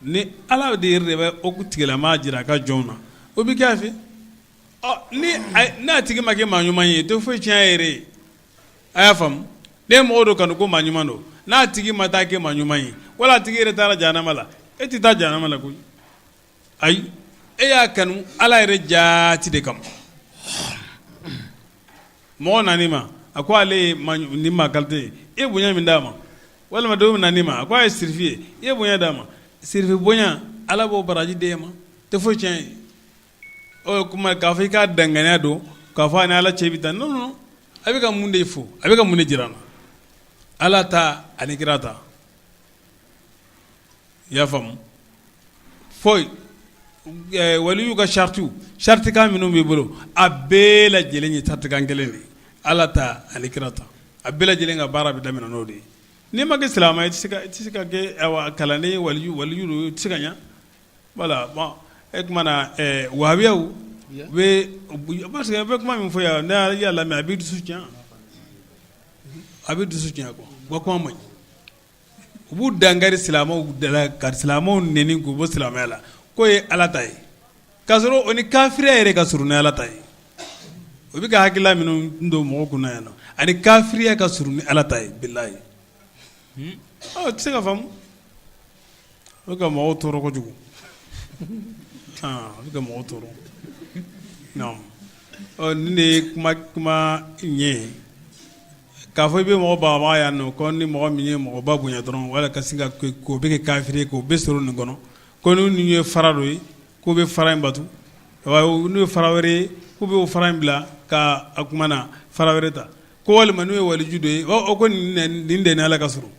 ni Ala de yɛrɛ de bɛ o tigilamaa jira a ka jɔnw na, o bɛ kɛ a fɛ. Ɔ, ni n'a tigi ma kɛ maa ɲuman ye, tɛ foyi tiɲɛ a yɛrɛ ye. A y'a faamu? Ne ye mɔgɔ dɔ kanu ko maa ɲuman don, n'a tigi ma taa kɛ maa ɲuman ye, wala a tigi yɛrɛ taara jahanama la, e tɛ taa jahanama la koyi. Ayi, e y'a kanu Ala yɛrɛ jaati de kama. Mɔgɔ nan'i ma, a ko ale ye nin maa qualité ye, i ye bonya min d'a ma, walima dɔ nan'i ma, a ko a ye sirifi ye, i ye bonya d'a ma. Sirifi bonya, Ala b'o baraji d'e ma, tɛ foyi tiɲɛ ye. O kuma k'a fɔ i k'a danganiya don. k'a fɔ a ni ala cɛ bɛ taa. Non, non, a bɛ ka mun de fɔ? A bɛ ka mun de jira an na? Ala ta ani kira ta. I y'a faamu? Foyi. Waliyu ka saritiw, saritikan minnu b'i bolo, a bɛɛ lajɛlen ye saritikan kelen de ye: ala ta ani kira ta. A bɛɛ lajɛlen ka baara bɛ daminɛ n'o de ye. N'i ma kɛ silamɛ, i tɛ se ka kɛ kalanden ye waliju, waliju i tɛ se ka ɲɛ. Voilà. Bon, e tuma na wahabiyaw bɛ, parce que a bɛ kuma min fɔ yan, ne y'a lamɛn, a bɛ dusu tiɲɛ, a bɛ dusu tiɲɛ quoi. U ka kuma man ɲi. U b'u dankari silamɛw da la, ka silamɛw nɛni k'u bɔ silamɛya la, k'o ye ala ta ye, k'a sɔrɔ o ni kafiriya yɛrɛ ka surun ni ala ta ye. O bɛ ka hakilila minnu don mɔgɔw kunna yan nɔ, ani kafiriya ka surun ni ala ta ye, bilayi. Ɔ tɛ se ka faamu. O bɛ ka mɔgɔw tɔɔrɔ kojugu, a bɛ ka mɔgɔw tɔɔrɔ. Ɔ nin de ye kuma kuma ɲɛ ye k'a fɔ i bɛ mɔgɔ bagabaga yan nɔ, ko ni mɔgɔ min ye mɔgɔba bonya dɔrɔn, wala ka sin ka k'o bɛ kɛ kafiri ye, k'o bɛ sɔrɔ nin kɔnɔ, ko n'u ye fara dɔ ye, k'u bɛ fara in batu, n'u ye fara wɛrɛ ye, k'u bɛ o fara in bila ka a kuma na fara wɛrɛ ta, ko walima n'u ye waliju dɔ ye, o ko nin de ni Ala ka surun.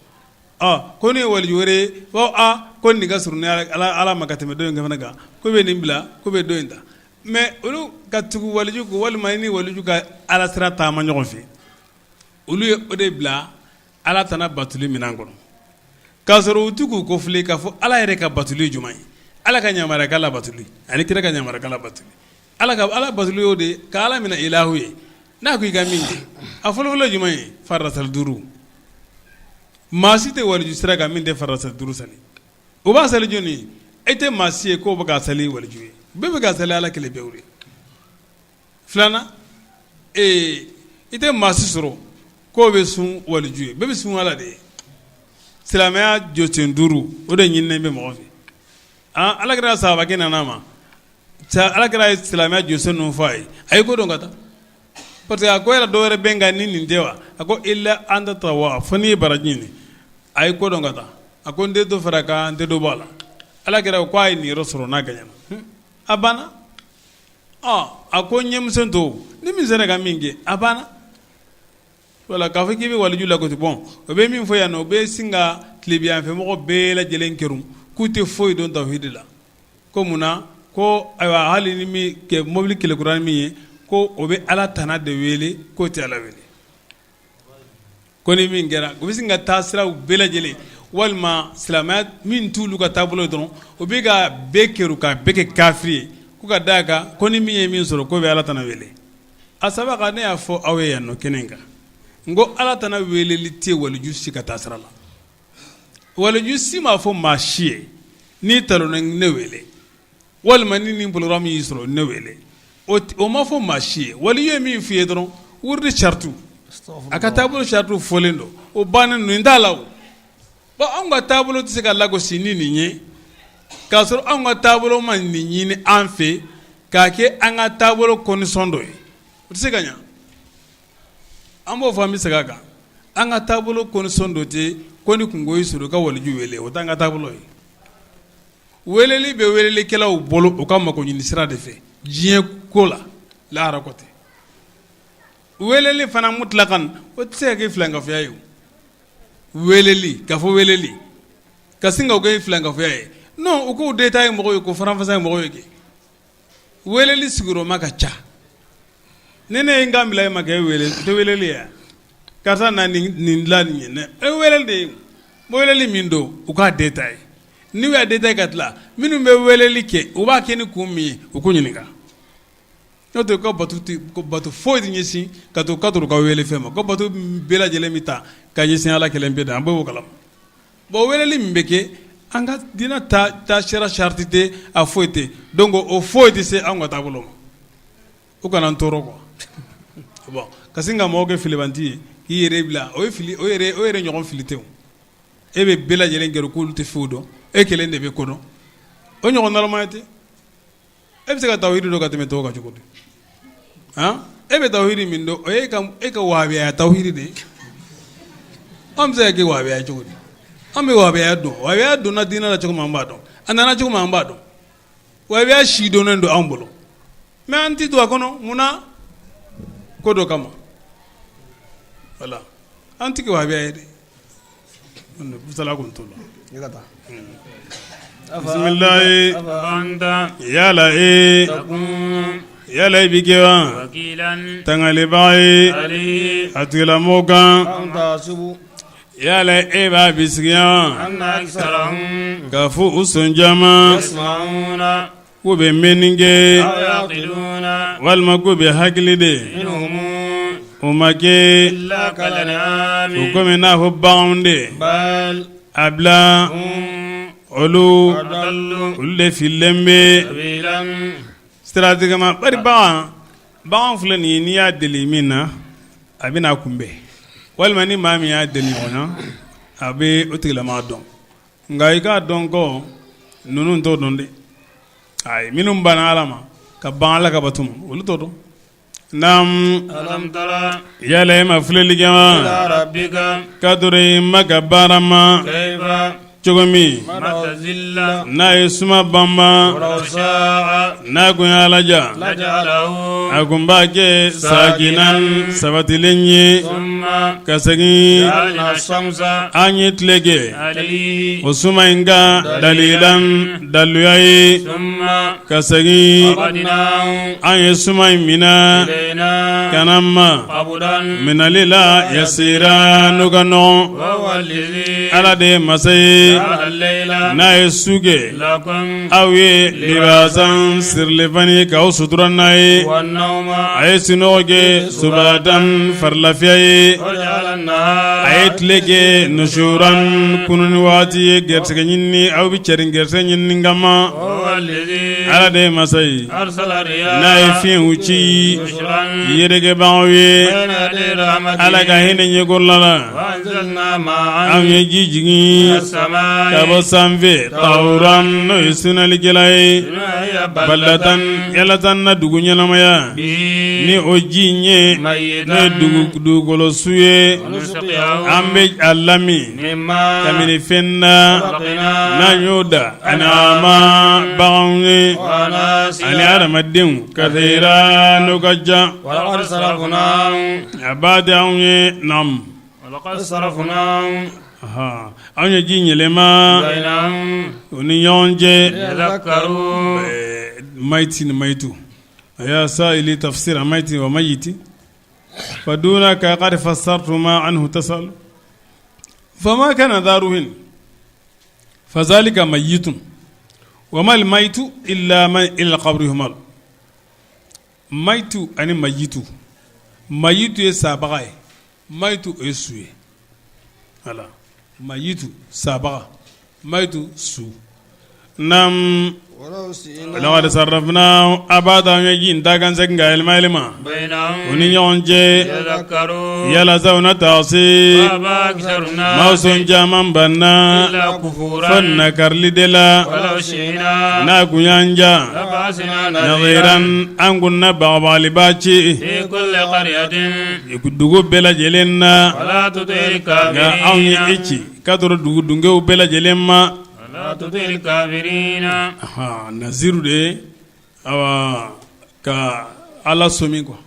Ko n'u ye waliju wɛrɛ ye, ko nin ka surun ni Ala ma ka tɛmɛ dɔ in fana kan, k'u bɛ nin bila, k'u bɛ dɔ in ta. Mais olu ka tugu waliju kɔ, walima ni waliju ka ala sira taama ɲɔgɔn fɛ, olu ye o de bila ala tana batuli minɛn kɔnɔ, k'a sɔrɔ u tɛ k'u kɔfile k'a fɔ ala yɛrɛ ka batuli ye jumɛn ye. Ala ka yamaruyakan labatuli ani kira ka yamaruyakan labatuli. Ala ka ala batuli y'o de ye, ka ala minɛ ilahu ye. N'a ko i ka min kɛ, a fɔlɔfɔlɔ jumɛn ye? Farida sali duuru. Maa si tɛ waliju sira kan min tɛ farida sali duuru sali. O b'a sali jɔni ye? E tɛ maa si ye k'o bɛ k'a sali waliju ye. Bɛɛ bɛ k'a sali ala kelen pewu de. Filanan, ee, i tɛ maa si sɔrɔ k'o bɛ sun waliju ye. Bɛɛ bɛ sun ala de ye. Silamɛya jɔsen duuru, o de ɲininen bɛ mɔgɔ fɛ. Ala kira sahabakɛ nana a ma, ala kira ye silamɛya jɔsen ninnu fɔ a ye, a ye ko dɔn ka taa, parce que a ko yɛrɛ dɔw wɛrɛ bɛ n kan ni nin tɛ wa? A ko illa an tatawwa, fo n'i ye baraji ɲini. A ye ko dɔn ka taa. A ko n tɛ dɔ fara a kan, n tɛ dɔ bɔ a la. Ala kira ko a ye nin yɔrɔ sɔrɔ n'a gagnana, a banna. A ko ɲɛmisɛn to ni min sera ka min kɛ, a banna. Wala k'a fɔ k'i bɛ waliju lagosi, bon, o bɛ min fɔ yan nɔ, o bɛ sin ka tilebinyanfɛmɔgɔ bɛɛ lajɛlen kerun k'u tɛ foyi dɔn tawhidi la. Ko munna? Ko ayiwa, hali ni min kɛ mobili kelekura min ye, ko o bɛ ala tana de wele, k'o tɛ ala wele. Ko ni min kɛra, u bɛ sin ka taa siraw bɛɛ lajɛlen, walima silamɛya min t'olu ka taabolo dɔrɔn, o bɛ ka bɛɛ kerun ka bɛɛ kɛ kafiri ye, ko ka d'a kan ko ni min ye min sɔrɔ, k'o bɛ ala tana wele. A saba, ne y'a fɔ aw ye yan nɔ kɛnɛ in kan, n ko ala tana weleli tɛ waliju si ka taa sira la. Waliju si m'a fɔ maa si ye n'i talonna ne wele, walima ni nin programme y'i sɔrɔ ne wele. O ma fɔ maa si ye. Waliju ye min f'i ye dɔrɔn, wurudi saratu, a ka taabolo saratu fɔlen don, o bannen don. Nin t'a la. O bon, anw ka taabolo tɛ se ka lagosi ni nin ye, k'a sɔrɔ anw ka taabolo ma nin ɲini an fɛ k'a kɛ an ka taabolo condition dɔ ye. O tɛ se ka ɲɛ. An b'o fɔ, an bɛ segin a kan, an ka taabolo condition dɔ tɛ ko ni kunko y'i sɔrɔ i ka waliju wele. O t'an ka taabolo ye. Weleli bɛ welelikɛlaw bolo u ka mako ɲini sira de fɛ diɲɛ ko la, lahara ko tɛ. Weleli fana mutlakan, o tɛ se ka kɛ filankafoya ye. Weleli, k'a fɔ weleli ka sin ka kɛ filankafoya ye, non. U k'o détail mɔgɔw ye, k'o faranfasiya mɔgɔw ye kɛ. Weleli sigiyɔrɔma ka ca. Ni ne ye n kan bila e ma k'e wele, o tɛ weleli ye? Karisa, na nin dilan nin ye. Ne e weleli de ye. Weleli min don, u k'a détail. N'u y'a détail ka tila, minnu bɛ weleli kɛ, u b'a kɛ ni kun min ye, u k'u ɲininka. N'o tɛ, ka bato bato foyi tɛ ɲɛsin ka to ka ka wele fɛn ma, ko bato bɛɛ lajɛlen bɛ taa ka ɲɛsin ala kelen pe da, an b'o kalama. Bon, weleli min bɛ kɛ an ka diinɛ ta sera, sarati tɛ, a foyi tɛ. Donc o foyi tɛ se an ka taabolo ma. U kana n tɔɔrɔ quoi. Bon, ka sin ka mɔgɔw kɛ filibanti ye k'i yɛrɛ bila, o ye fili, o yɛrɛ ɲɔgɔn fili tɛ. E bɛ bɛɛ lajɛlen kɛ k'olu tɛ foyi dɔn, e kelen de bɛ ko dɔn, o ɲɔgɔn nalomaya tɛ. E bɛ se ka tawhidi dɔn ka tɛmɛ tɔw kan cogo di? E bɛ tawhidi min dɔn, o ye e ka wahabiya tawhidi de ye. An bɛ se ka kɛ wahabiya cogo di? An bɛ wahabiya dɔn. Wahabiya donna diinɛ la cogo min, an b'a dɔn. A nana cogo min, an b'a dɔn. Wahabiya si donnen don anw bolo, mais an tɛ don a kɔnɔ. Munna? ko dɔ kama wala an tɛ kɛ wahabiya ye dɛ sala kun t'o la bisimilayi yala e yala i bɛ kɛ wa tangalibaa ye a tigilamɔgɔw kan yala e b'a bisigiya k'a fɔ u sɔn caman k'u bɛ mɛnni kɛ walima k'u bɛ hakili de o ma kɛ u komi n'a fɔ baganw de a bila olu olu de fililen bɛ siratigɛ ma bari bagan bagan filɛ nin ye n'i y'a deli min na a bɛna kunbɛn walima ni maa min y'a deli ɲɔgɔn na a bɛ o tigilamaa dɔn nka i k'a dɔn ko ninnu t'o dɔn dɛ ayi minnu banna ala ma ka ban ala ka bato ma olu t'o dɔn naamu yala e ma filɛli kɛ wa k'a tora i ma ka baara ma cogo min n'a ye suma banban n'a kun ye ala ja a kun b'a kɛ sakinan sabatilen ye ka segin an ye tile kɛ o suma in kan dalilan daluya ye ka segin an ye suma in minɛ ka na an ma minɛli la yasira n'o ka nɔgɔn ala de ye masa ye n'a ye su kɛ aw ye libasan sirilifani ye k'aw sutura n'a ye a ye sunɔgɔ kɛ subatan farilafiya ye a ye tile kɛ nusuran kununni waati ye garisɛgɛ ɲini aw bɛ cɛrin garisɛgɛ ɲini kama ala de ye masa ye n'a ye fiɲɛw ci yerekebagaw ye ala ka hinɛ ɲɛkɔrɔla la an ye ji jigin ka bɔ sanfɛ tahuran n'o ye sunalikɛla ye baldatan yalasa na dugu ɲɛnamaya ni o ji in ye n'o ye dugukolo su ye an bɛ a lamin kabini fɛn na n'an y'o da an'ama baganw ye ani adamadenw kasira n'o ka ca a b'a di anw ye naamu anw ye ji yɛlɛma u ni ɲɔgɔn cɛ mayiti ni mayitu a ya sa'ili tafsira mayiti wa mayiti fadunaka qad fassartu ma anhu tasal fama kana dha ruhin fazalika mayitun wa mal mayitu illa man ila qabri yuhmal mayitu ani mayitu mayitu ye sabaga ye mayitu o ye su ye wala mayitu sabaga mayitu su Naam laqad sarrafna abada an ye ji in taa ka segin ka yɛlɛma yɛlɛma u ni ɲɔgɔn cɛ yalasa u na taasi maaw sɔn caman banna fo nakarili de la n'a kun y'an ja naziran an kun na bagabagalibaa ci dugu bɛɛ lajɛlen na nka anw ye e ci k'a tɔrɔ dugu dungew bɛɛ lajɛlen ma naziru de ye ka ala sɔmi quoi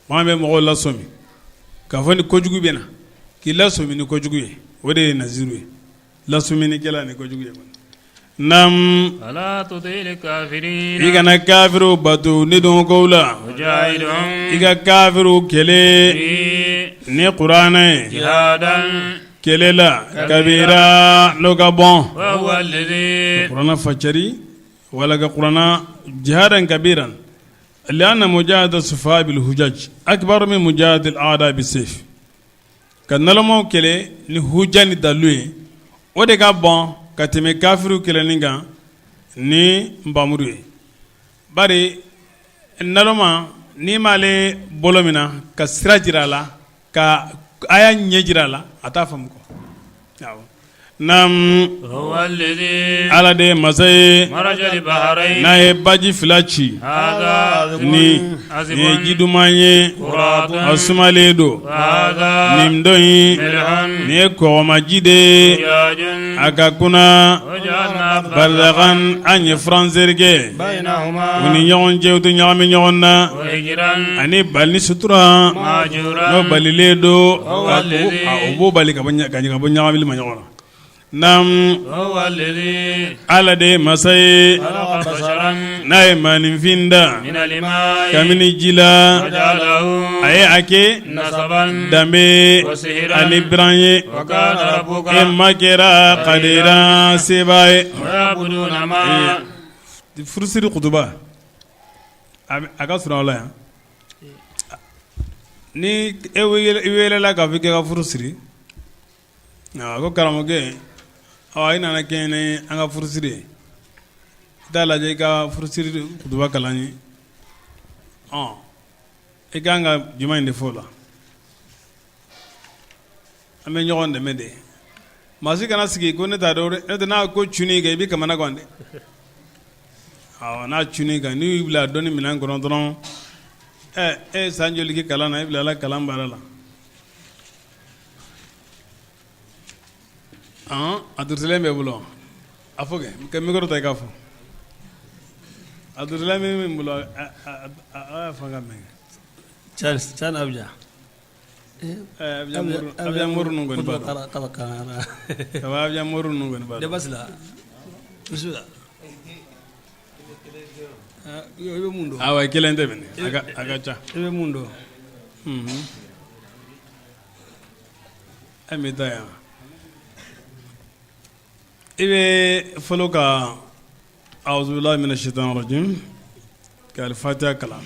maa bɛ mɔgɔw lasɔmi k'a fɔ ni kojugu bɛ na k'i lasɔmi ni kojugu ye o de ye naziru ye lasɔminikɛla ni kojugu ye naam i kana kafiriw bato ni dɔnkow la i ka kafiriw kɛlɛ ni kuranɛ ye kɛlɛ la kabira n'o ka bon kuranɛ facari wala ka kuranɛ jihadan kabiran lianna mujahada sufaha bil hujaj akbar min mujahada al a'da bis sayf ka nalomaw kɛlɛ ni huja ni dalu ye o de ka bon ka tɛmɛ kafiriw kɛlɛni kan ni npamuru ye bari naloma n'i m'ale bolo minɛ ka sira jira a la ka aya ɲɛ jira a la a t'a faamu quoi Naamu ala de ye masa ye n'a ye baji fila ci nin ye ji duman ye a sumalen don nin dɔ in nin ye kɔgɔmaji de ye a ka kuna barzakan an ye furansɛri kɛ u ni ɲɔgɔn cɛ u tɛ ɲagami ɲɔgɔn na ani bali sutura n'o balilen don o b'o bali ka bɔ ɲagamili ma ɲɔgɔn na naamu ala de ye masa ye n'a ye maaninfin da kabini ji la a ye a kɛ danbe ani biran ye e ma kɛra kadira seba ye furusiri kutuba a ka surun aw la yan ni e welela k'a fɔ k'i ka furu siri a ko karamɔgɔkɛ i nana kɛ ni an ka furusiri ye i t'a lajɛ i ka furusiri kutuba kalan ye i ka kan ka jumɛn in de fɔ o la an bɛ ɲɔgɔn dɛmɛ de maa si kana sigi ko ne t'a dɔn dɛ n'o tɛ n'a ko cunn'i kan i bɛ kamana gan dɛ n'a cunn'i kan n'i y'i bila dɔnni minɛn kɔnɔ dɔrɔn ɛ e ye san joli kɛ kalan na e bilala kalan baara la a durusilen bɛ bolo a fɔ kɛ ka micro ta i k'a fɔ a durusilen bɛ min bolo a y'a fɔ an ka mɛn Can Abijan Abijan mori ninnu kɔni b'a dɔn Abijan mori ninnu kɔni b'a dɔn Basila bisimila i bɛ mun dɔn awɔ kelen tɛ minɛ a ka ca i bɛ mun dɔn e bɛ taa yan i bɛ fɔlɔ ka awuzubilahi mina sitani rajim ka alifatiha kalan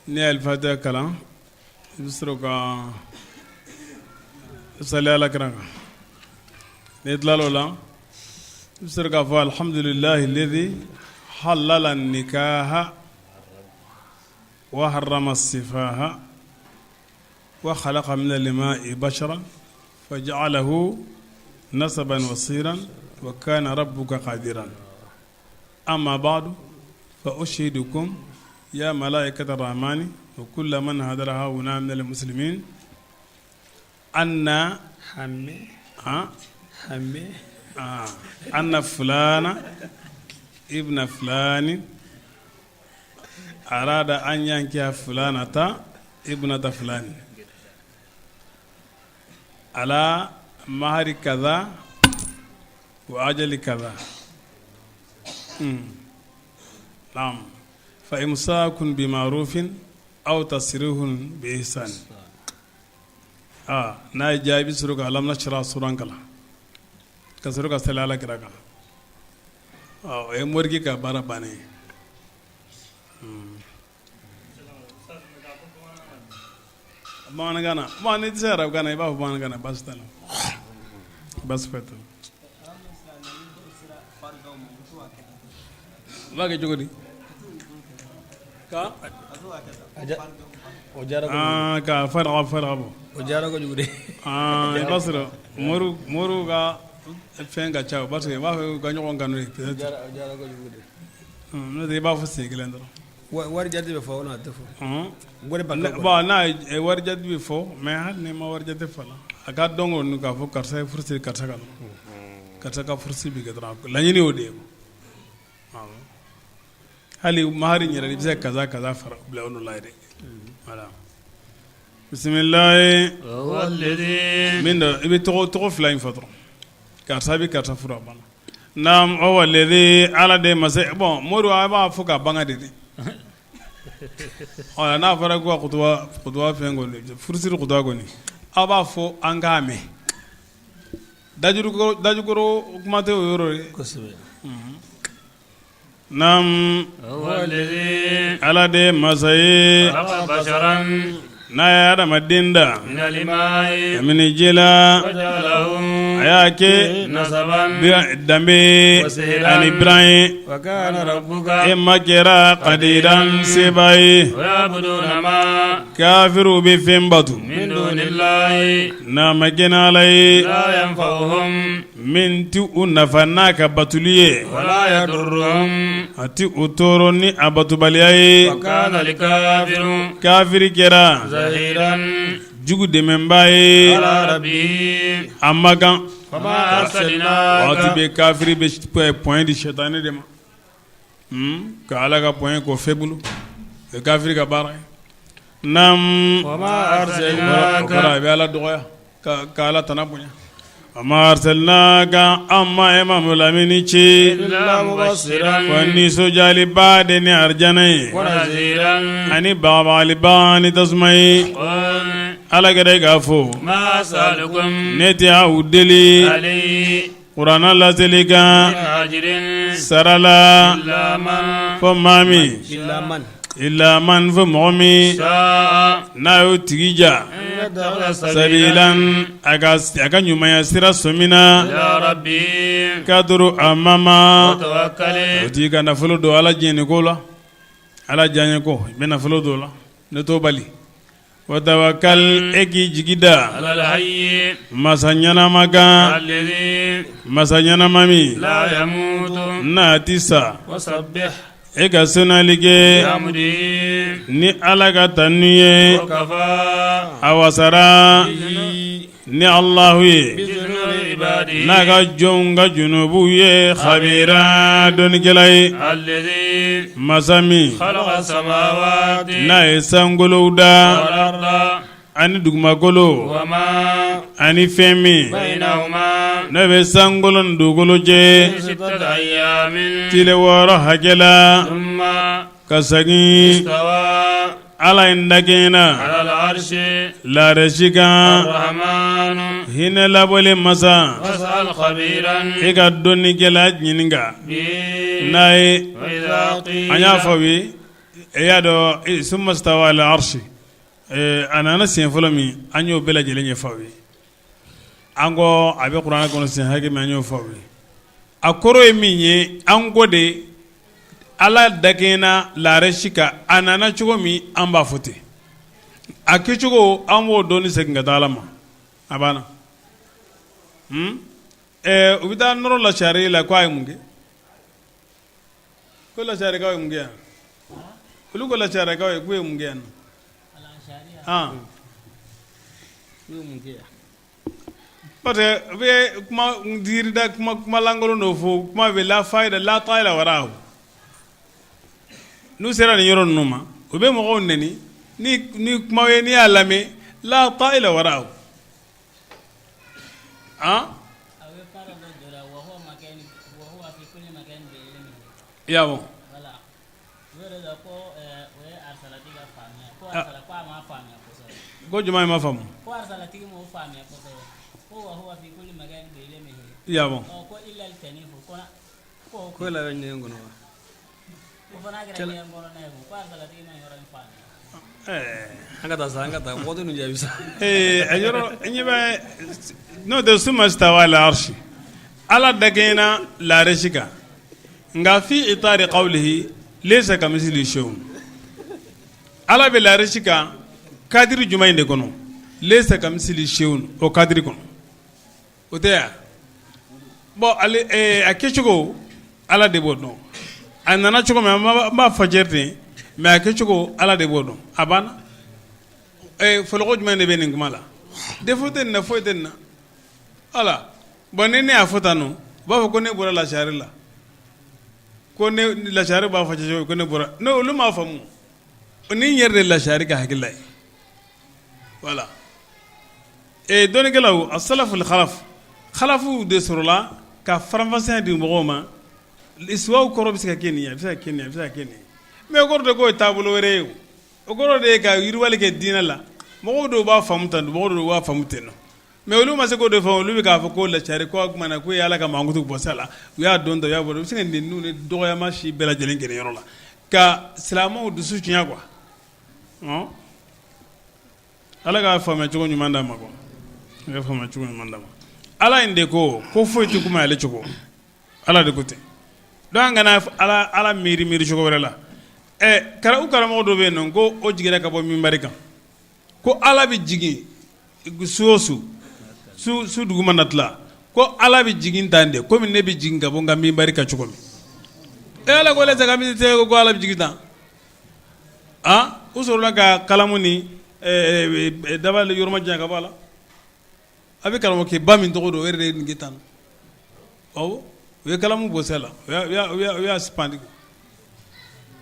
n'i ye alifatiha kalan i bɛ sɔrɔ ka sali ala kira kan n'i tilala o la i bɛ sɔrɔ k'a fɔ alihamdulilahi lezi halala nikaha wa harama sifaha wa khalaqa min al-ma'i basharan faja'alahu nasaban wa sihran wa kana rabbuka qadiran amma ba'du fa ushidukum ya malaikata rahmani wa kulla man hadara hahuna min al-muslimin anna hamme ha hamme anna fulana ibna fulani arada an yankiha fulanata ibnata fulani ala mahari kaza wa ajali kaza naam fa imsakun bi ma'rufin aw tasrihun bi ihsan n'a y'i diya i bɛ sɔrɔ ka alam nashrah suran kalan ka sɔrɔ ka sali ala kira kan o ye morikɛ ka baara bannen ye bamanankan na bon n'i tɛ se arabukan na i b'a fɔ bamanankan na baasi t'a la baasi foyi t'a la u b'a kɛ cogo di ka o diyara ka fara fara bɔ o diyara kojugu de i b'a sɔrɔ moriw ka fɛn ka ca parce que u b'a fɛ u ka ɲɔgɔn kanu de o diyara kojugu de n'o tɛ i b'a fɔ siɲɛ kelen dɔrɔn wari jate bɛ fɔ walima a tɛ fɔ bon n'a ye wari jate bɛ fɔ mais hali n'i ma wari jate fɔ la a ka dɔn kɔni k'a fɔ karisa ye furu siri karisa ka karisa ka furu siri bɛ kɛ dɔrɔn laɲini y'o de ye hali mahari yɛrɛ i bɛ se ka kaza kaza fara bila o nɔ la yɛrɛ voilà bisimilahi min don i bɛ tɔgɔ fila in fɔ dɔrɔn karisa bɛ karisa furu a banna naam huwa lezi ala de masa bon mori a b'a fɔ ka banga de dɛ ɔ n'a fɔra ko ka kutuba fɛn kɔni furusiri kutuba kɔni aw b'a fɔ an k'a mɛn dajukɔrɔ kuma tɛ o yɔrɔ ye kosɛbɛ naam ala de masa ye n'a ye adamaden da kabini ji la A y'a kɛ danbe ani biran ye. E ma kɛra kadiran seba ye. Kafiriw bɛ fɛn bato n'a ma kɛ n'Ala ye min tɛ u nafa n'a ka batoli ye, a tɛ u tɔɔrɔ ni a batobaliya ye. Kafiri kɛra jugu dɛmɛbaa ye a ma kan. Waati bɛɛ kafiri bɛ point di sitanɛ de ma. Ka Ala ka point k'o faible, o ye kafiri ka baara ye. Naamu, o kɔrɔ a bɛ Ala dɔgɔya ka Ala tana bonya. Wa ma arsalnaka an ma e Mamadu lamini ci fo nisɔndiyalibaa de ni arijana ye ani bagabagaliba ni tasuma ye. Ala kira k'a fɔ ne tɛ aw deli Kuranɛ laseli kan sara la fo maa min illa man fo mɔgɔ min n'a y'o tigi ja sabilan a ka ɲumanya sira sɔmina k'a turu a ma o t'i ka nafolo don Ala diɲɛ ko la Ala diyaɲɛ ko i bɛ nafolo don o la ne t'o bali. Wa tawakkal e k'i jigi da masa ɲɛnama kan masa ɲɛnama min n'a tɛ sa e ka sanuyali kɛ ni Ala ka tanu ye a wasara ni Alahu ye n'a ka jɔnw ka junubuw ye khabira dɔnnikɛla ye masa min n'a ye sankolow da ani dugumakolo ani fɛn min n'o bɛ sankolo ni dugukolo cɛ tile 6 hakɛ la ka segin Ala in dakɛɲɛna larasi kan hinɛ labɔlen masa e ka dɔnnikɛla ɲininka n'a ye an y'a fɔ aw ye e y'a dɔn summa stawa ala arsi a nana siɲɛ fɔlɔ min an y'o bɛɛ lajɛlen ɲɛfɔ aw ye an ko a bɛ kuranɛ kɔnɔ siɲɛ hakɛ min an y'o fɔ aw ye a kɔrɔ ye min ye an ko de Ala dakɛɲɛna larasi kan a nana cogo min an b'a fɔ ten a kɛcogo an b'o dɔnni segin ka taa Ala ma a banna u bɛ taa nɔrɔ lasari la ko a ye mun kɛ ko lasarikaw ye mun kɛ yan olu ko lasarikaw ye k'u ye mun kɛ yan parce que u bɛ kuma jirida kuma kumalankolon dɔ fɔ kuma bɛ la fayida la tayila wara n'u sera nin yɔrɔ ninnu ma u bɛ mɔgɔw neni ni kuma ye n'i y'a lamɛn la tayila wara i y'a ko jama ma faamu i y'a ko ɲɛ kɔnɔ an ka taa sa an ka taa mɔgɔ ninnu jaabi sa a yɔrɔ ɲɛ bɛ n'o tɛ summa stawa ala arsi Ala dakɛɲɛna larasi kan nka fi itari qawlihi laysa kamislihi shay'un Ala bɛ larasi kan cadre jumɛn in de kɔnɔ laysa kamislihi shay'un o cadre kɔnɔ o tɛ yan bon a kɛcogo Ala de b'o dɔn a nana cogo min an b'a fɔ ten mais a kɛcogo Ala de b'o dɔn a banna fɔlɔko jumɛn de bɛ nin kuma la défaut tɛ nin na foyi tɛ nin na ala bon ni ne y'a fɔ tan nɔ u b'a fɔ ko ne bɔra lasari la ko ne lasari b'a fɔ cogo ko ne bɔra ne olu m'a faamu ni yɛrɛ de lasari ka hakilila ye voilà dɔnnikɛlaw as-salaful khalaf khalafu de sɔrɔla ka faranfasiya di mɔgɔw ma istiwa kɔrɔ bɛ se ka kɛ nin ye a bɛ se ka kɛ nin a bɛ se ka kɛ nin ye mais o kɔrɔ tɛ k'o ye taabolo wɛrɛ ye o kɔrɔ de ye ka yiriwali kɛ diinɛ la mɔgɔw dɔw b'a faamu tan mɔgɔw dɔw b'a faamu ten nɔ mais olu ma se k'o de faamu olu bɛ k'a fɔ ko lasari ko o tuma na k'o ye Ala ka mankutu bɔ sa la u y'a dɔn ta u y'a bɔ u bɛ se ka nɛniw ni dɔgɔyama si bɛɛ lajɛlen kɛ nin yɔrɔ la ka silamɛw dusu tiɲɛ quoi Ala k'a faamuya cogo ɲuman d'an ma quoi, a ka faamuya cogo ɲuman d'an ma. Ala in de ko ko foyi tɛ komi ale cogo, Ala de ko ten donc an kana Ala miiri miiri cogo wɛrɛ la. Ɛ u karamɔgɔ dɔ bɛ yen nɔ ko o jiginna ka bɔ minbari kan ko Ala bɛ jigin su o su su dugu mana tila ko Ala bɛ jigin tan de komi ne bɛ jigin ka bɔ n ka minbari kan cogo min. E Ala ko layisa kamisilihi ko Ala bɛ jigin tan u sɔrɔla ka kalamu ni dabali yɔrɔ majanya ka bɔ a la. A bɛ karamɔgɔkɛba min tɔgɔ dɔn o yɛrɛ de ye nin kɛ tan u ye kalamu bɔ la u y'a pandi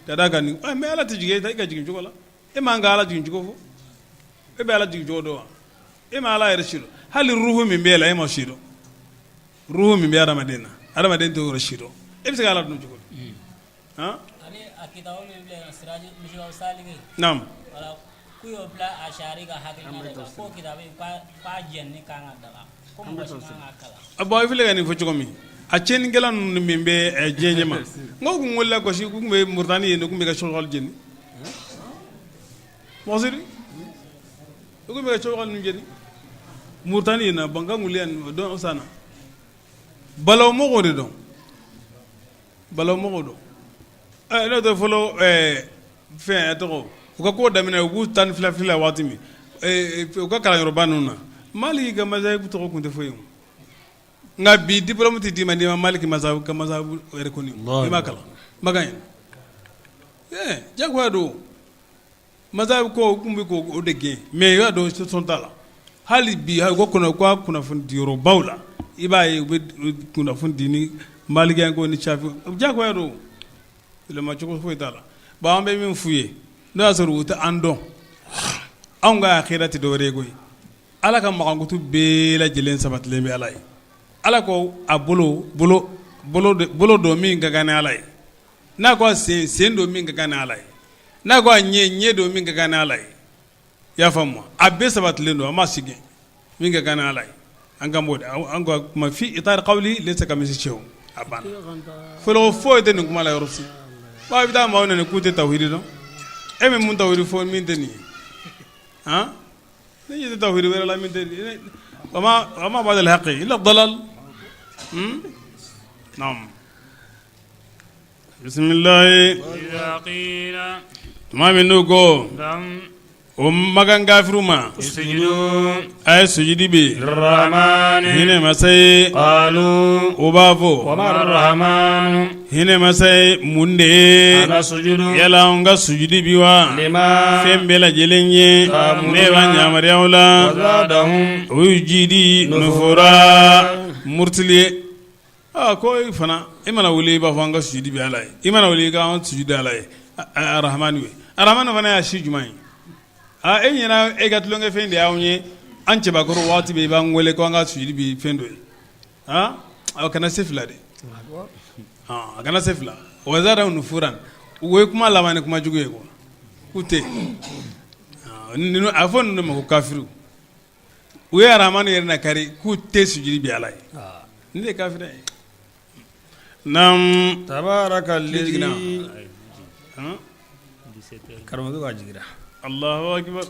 ka d'a kan mais Ala tɛ jigin e ka jigin cogo la e m'an ka Ala jigin cogo fɔ e bɛ Ala jigin cogo dɔn wa e ma Ala yɛrɛ si dɔn hali ruhu min b'e la e m'o si dɔn ruhu min bɛ adamaden na adamaden t'o yɛrɛ si dɔn e bɛ se ka Ala dɔn cogo di naamu bon i filɛ ka nin fɔ cogo min a tiɲɛnikɛla ninnu min bɛ diɲɛ ɲɛma n ko kun wulila gosi u tun bɛ Moritani yen u tun bɛ ka sɔgɔli jeni mɔgɔ u tun bɛ ka sɔgɔli ninnu jeni Moritani yen na bankan wuli yan don san na balawu mɔgɔw de don balawu mɔgɔw don n'o tɛ fɔlɔ fɛn tɔgɔ u ka ko daminɛ u b'u 12 fili la waati min u ka kalanyɔrɔba ninnu na Maliki ka mazahibu tɔgɔ tun tɛ fɔ yen nka bi diplôme tɛ d'i ma n'i ma Maliki ka mazahibu reconnu i m'a kalan Makan yen jagoya don mazahibu ko u tun bɛ k'o de gɛn mais i b'a dɔn sɔn t'a la hali bi u ka kunnafoni diyɔrɔbaw la i b'a ye u bɛ kunnafoni di ni malikiya ko ni safi jagoya don yɛlɛma cogo foyi t'a la bon an bɛ min f'u ye n'o y'a sɔrɔ u tɛ an dɔn anw ka akida tɛ dɔwɛrɛ ye koyi Ala ka makankutu bɛɛ lajɛlen sabatilen bɛ Ala ye Ala ko a bolo bolo don min ka kan ni Ala ye n'a ko a sen sen don min ka kan ni Ala ye n'a ko a ɲɛ ɲɛ don min ka kan ni Ala ye i y'a faamu a bɛɛ sabatilen don an ma sigi min ka kan ni Ala ye an kan b'o de an ka kuma fi itari qawli laysa kamislihi shay'un a banna fɔlɔ foyi tɛ nin kuma la yɔrɔ si bon i bɛ taa maaw nɛni k'u tɛ tawhidi dɔn e bɛ mun tawhidi fɔ min tɛ nin ye han ne ɲɛ tɛ tawhidi wɛrɛ la min tɛ nin ye wa ma ba'da al-haqqi illa ad-dalal naam Bisimilayi tuma min n'u ko o makan kafiriw ma a ye sujudi bin hinɛ masa ye o b'a fɔ hinɛ masa ye mun de ye yala an ka sujudi bin wa fɛn bɛɛ lajɛlen ye ne b'a yamaruya la o y'u jidi nufura murutili ye Ko e fana e mana wuli i b'a fɔ an ka sujudi bɛ Ala ye i mana wuli i ka an sujudi Ala ye arahamani ye arahamani fana y'a si jumɛn ye aa e ɲɛna e ka tulonkɛfɛn de y'anw ye an cɛbakɔrɔ waati bɛɛ i b'an wele ko an ka sujudi bi fɛn dɔ ye a kana se fila de a kana se fila wa zadahum nufuran u ye kuma laban ni kuma jugu ye quoi k'u tɛ a fɔ ninnu ma ko kafiriw U ye arahamani yɛrɛ nakari k'u tɛ sujudi bin Ala ye nin de ye kafiriya ye naamu tabaraka jiginna karamɔgɔ ka jiginra Alahu akibaru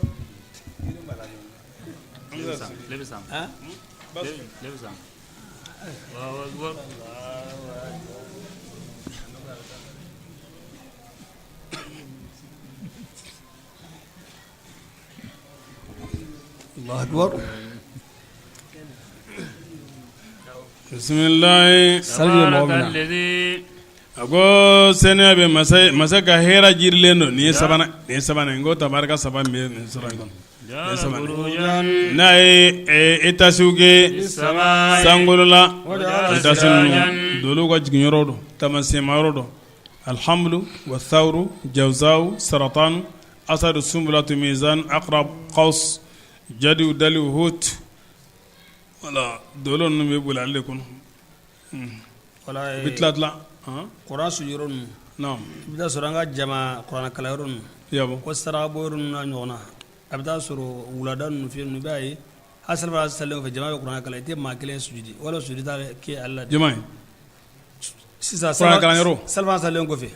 Bisimilayi a ko seniya bɛ masa ka hɛrɛ jirilen don nin ye sabanan n ko tabaraka saba min bɛ nin sura in kɔnɔ n'a ye etasiw kɛ sankolo la etasi ninnu dolow ka jiginyɔrɔ don taamasiyɛnma yɔrɔ don alhamlu wa thawru jawzaw saratan asadu sunbulatu mizan aqrab qaws jadiw daliw hut wala dolo ninnu bɛ boli ale de kɔnɔ wala u bɛ tila tila kuran sujudi yɔrɔ ninnu i bɛ taa sɔrɔ an ka jama kuranɛ kalan yɔrɔ ninnu ko saraka bɔ yɔrɔ ninnu n'a ɲɔgɔn na a bɛ taa sɔrɔ wulada ninnu fɛ ninnu i b'a ye hali selifana salen kɔfɛ jama bɛ kuranɛ kalan i tɛ maa kelen sujudi wala sujudi t'a kɛ ale la jama in sisan kuranɛ kalan yɔrɔ selifana salen kɔfɛ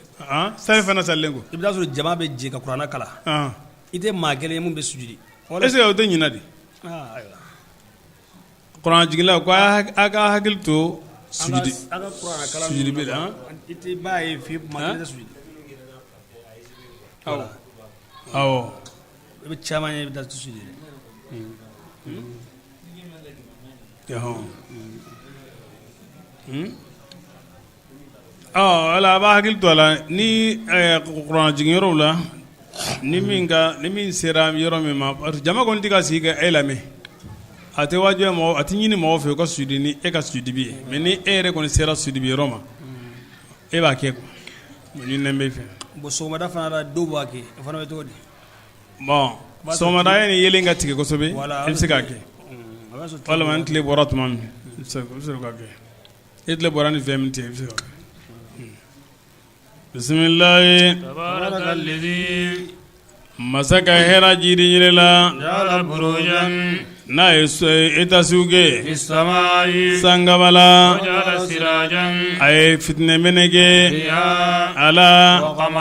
selifana salen kɔ i bɛ taa sɔrɔ jama bɛ jɛ ka kuranɛ kalan i tɛ maa kelen ye min bɛ sujudi est-ce que o tɛ ɲinɛ de ayiwa Kuranɛ jiginlaw ko a ka hakili to sujudi sujudi la i tɛ b'a ye fi kuma tɛ sujudi awɔ i bɛ caman ye i bɛ taa sujudi Ala a b'a hakili to a la ni kuranɛ jiginyɔrɔw la ni ni min sera yɔrɔ min ma jama kɔni tɛ ka sigi ka e lamɛn a tɛ wajibiya mɔgɔ a tɛ ɲini mɔgɔ fɛ u ka sujudi ni e ka sujudi ye mais ni e yɛrɛ kɔni sera sujudi yɔrɔ ma e b'a kɛ quoi ɲininen bɛ fɛ bon sɔgɔmada fana la dɔw b'a kɛ o fana bɛ cogo di bon sɔgɔmada yanni yeelen ka tigɛ kosɛbɛ i bɛ se k'a kɛ walima ni tile bɔra tuma min i bɛ sɔrɔ k'a kɛ E tile bɔra ni fɛn min tɛ i bɛ se bisimilayi masa ka hɛrɛ jiri yɛrɛ la n'a ye so etasiw kɛ sankaba la a ye fitinɛ meleke a la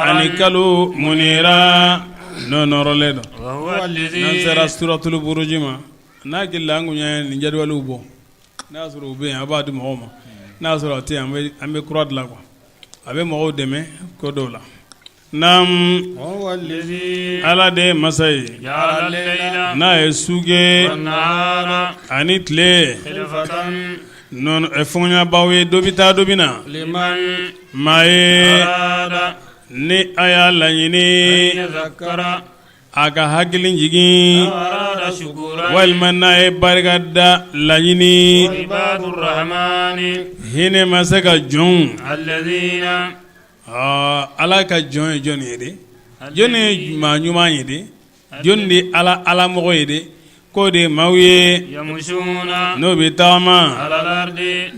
ani kalo munira n'o nɔrɔlen don n'an sera suratul buruji ma n'a hakili an kun ye nin jadwaliw bɔ n'a y'a sɔrɔ u bɛ yen a b'a di mɔgɔw ma n'a y'a sɔrɔ a tɛ yen an bɛ kura dilan quoi a bɛ mɔgɔw dɛmɛ ko dɔw la naamu ala de ye masa ye n'a ye su kɛ ani tile fɔɲɔgɔnbaw ye dɔ bɛ taa dɔ bɛ na maa ye ni a y'a laɲini A ka hakili jigin walima n'a ye barika da laɲini hinɛ masa ka jɔn ala ka jɔn ye jɔn ye de jɔn ye maa ɲuman ye de jɔn de ala ala mɔgɔ ye de k'o de maaw ye n'o bɛ taama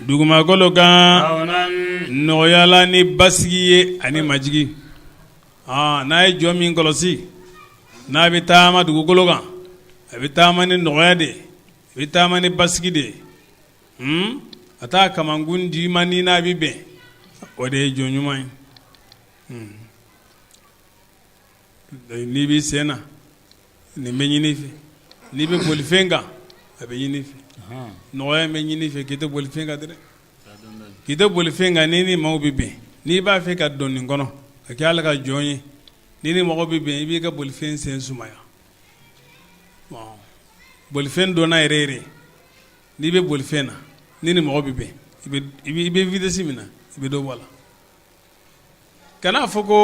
dugumakolo kan nɔgɔya la ni basigi ye ani majigin n'a ye jɔn min kɔlɔsi n'a bɛ taama dugukolo kan a bɛ taama ni nɔgɔya de a bɛ taama ni basigi de ye a t'a kamankun di ma ni n'a bɛ bɛn o de ye jɔn ɲuman ye n'i bɛ sen na nin bɛ ɲini i fɛ n'i bɛ bolifɛn kan a bɛ ɲini i fɛ nɔgɔya bɛ ɲini i fɛ k'i to bolifɛn kan dɛ k'i to bolifɛn kan n'i ni maaw bɛ bɛn n'i b'a fɛ ka don nin kɔnɔ ka kɛ ala ka jɔn ye n'i ni mɔgɔ bɛ bɛn i b'i ka bolifɛn sen sumaya bolifɛn donna yɛrɛ yɛrɛ n'i bɛ bolifɛn na n'i ni mɔgɔ bɛ bɛn i bɛ vitesse min na i bɛ dɔ bɔ a la kan'a fɔ ko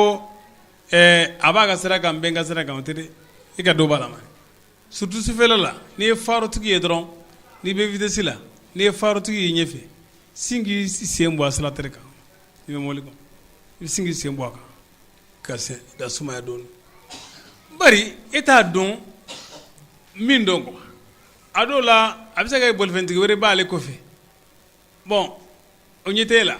a b'a ka sira kan n bɛ n ka sira kan o tɛ dɛ i ka dɔ bɔ a la surtout sufɛla la n'i ye farotigi ye dɔrɔn n'i bɛ vitesse la n'i ye farotigi y'i ɲɛfɛ sin k'i sen bɔ accélérateur kan i bɛ mobili kɔnɔ i bɛ sin k'i sen bɔ a kan ka sen ka sumaya dɔɔnin bari e t'a dɔn min don quoi a dɔw la a bɛ se ka kɛ bolifɛntigi wɛrɛ b'ale kɔfɛ bon o ɲɛ t'e la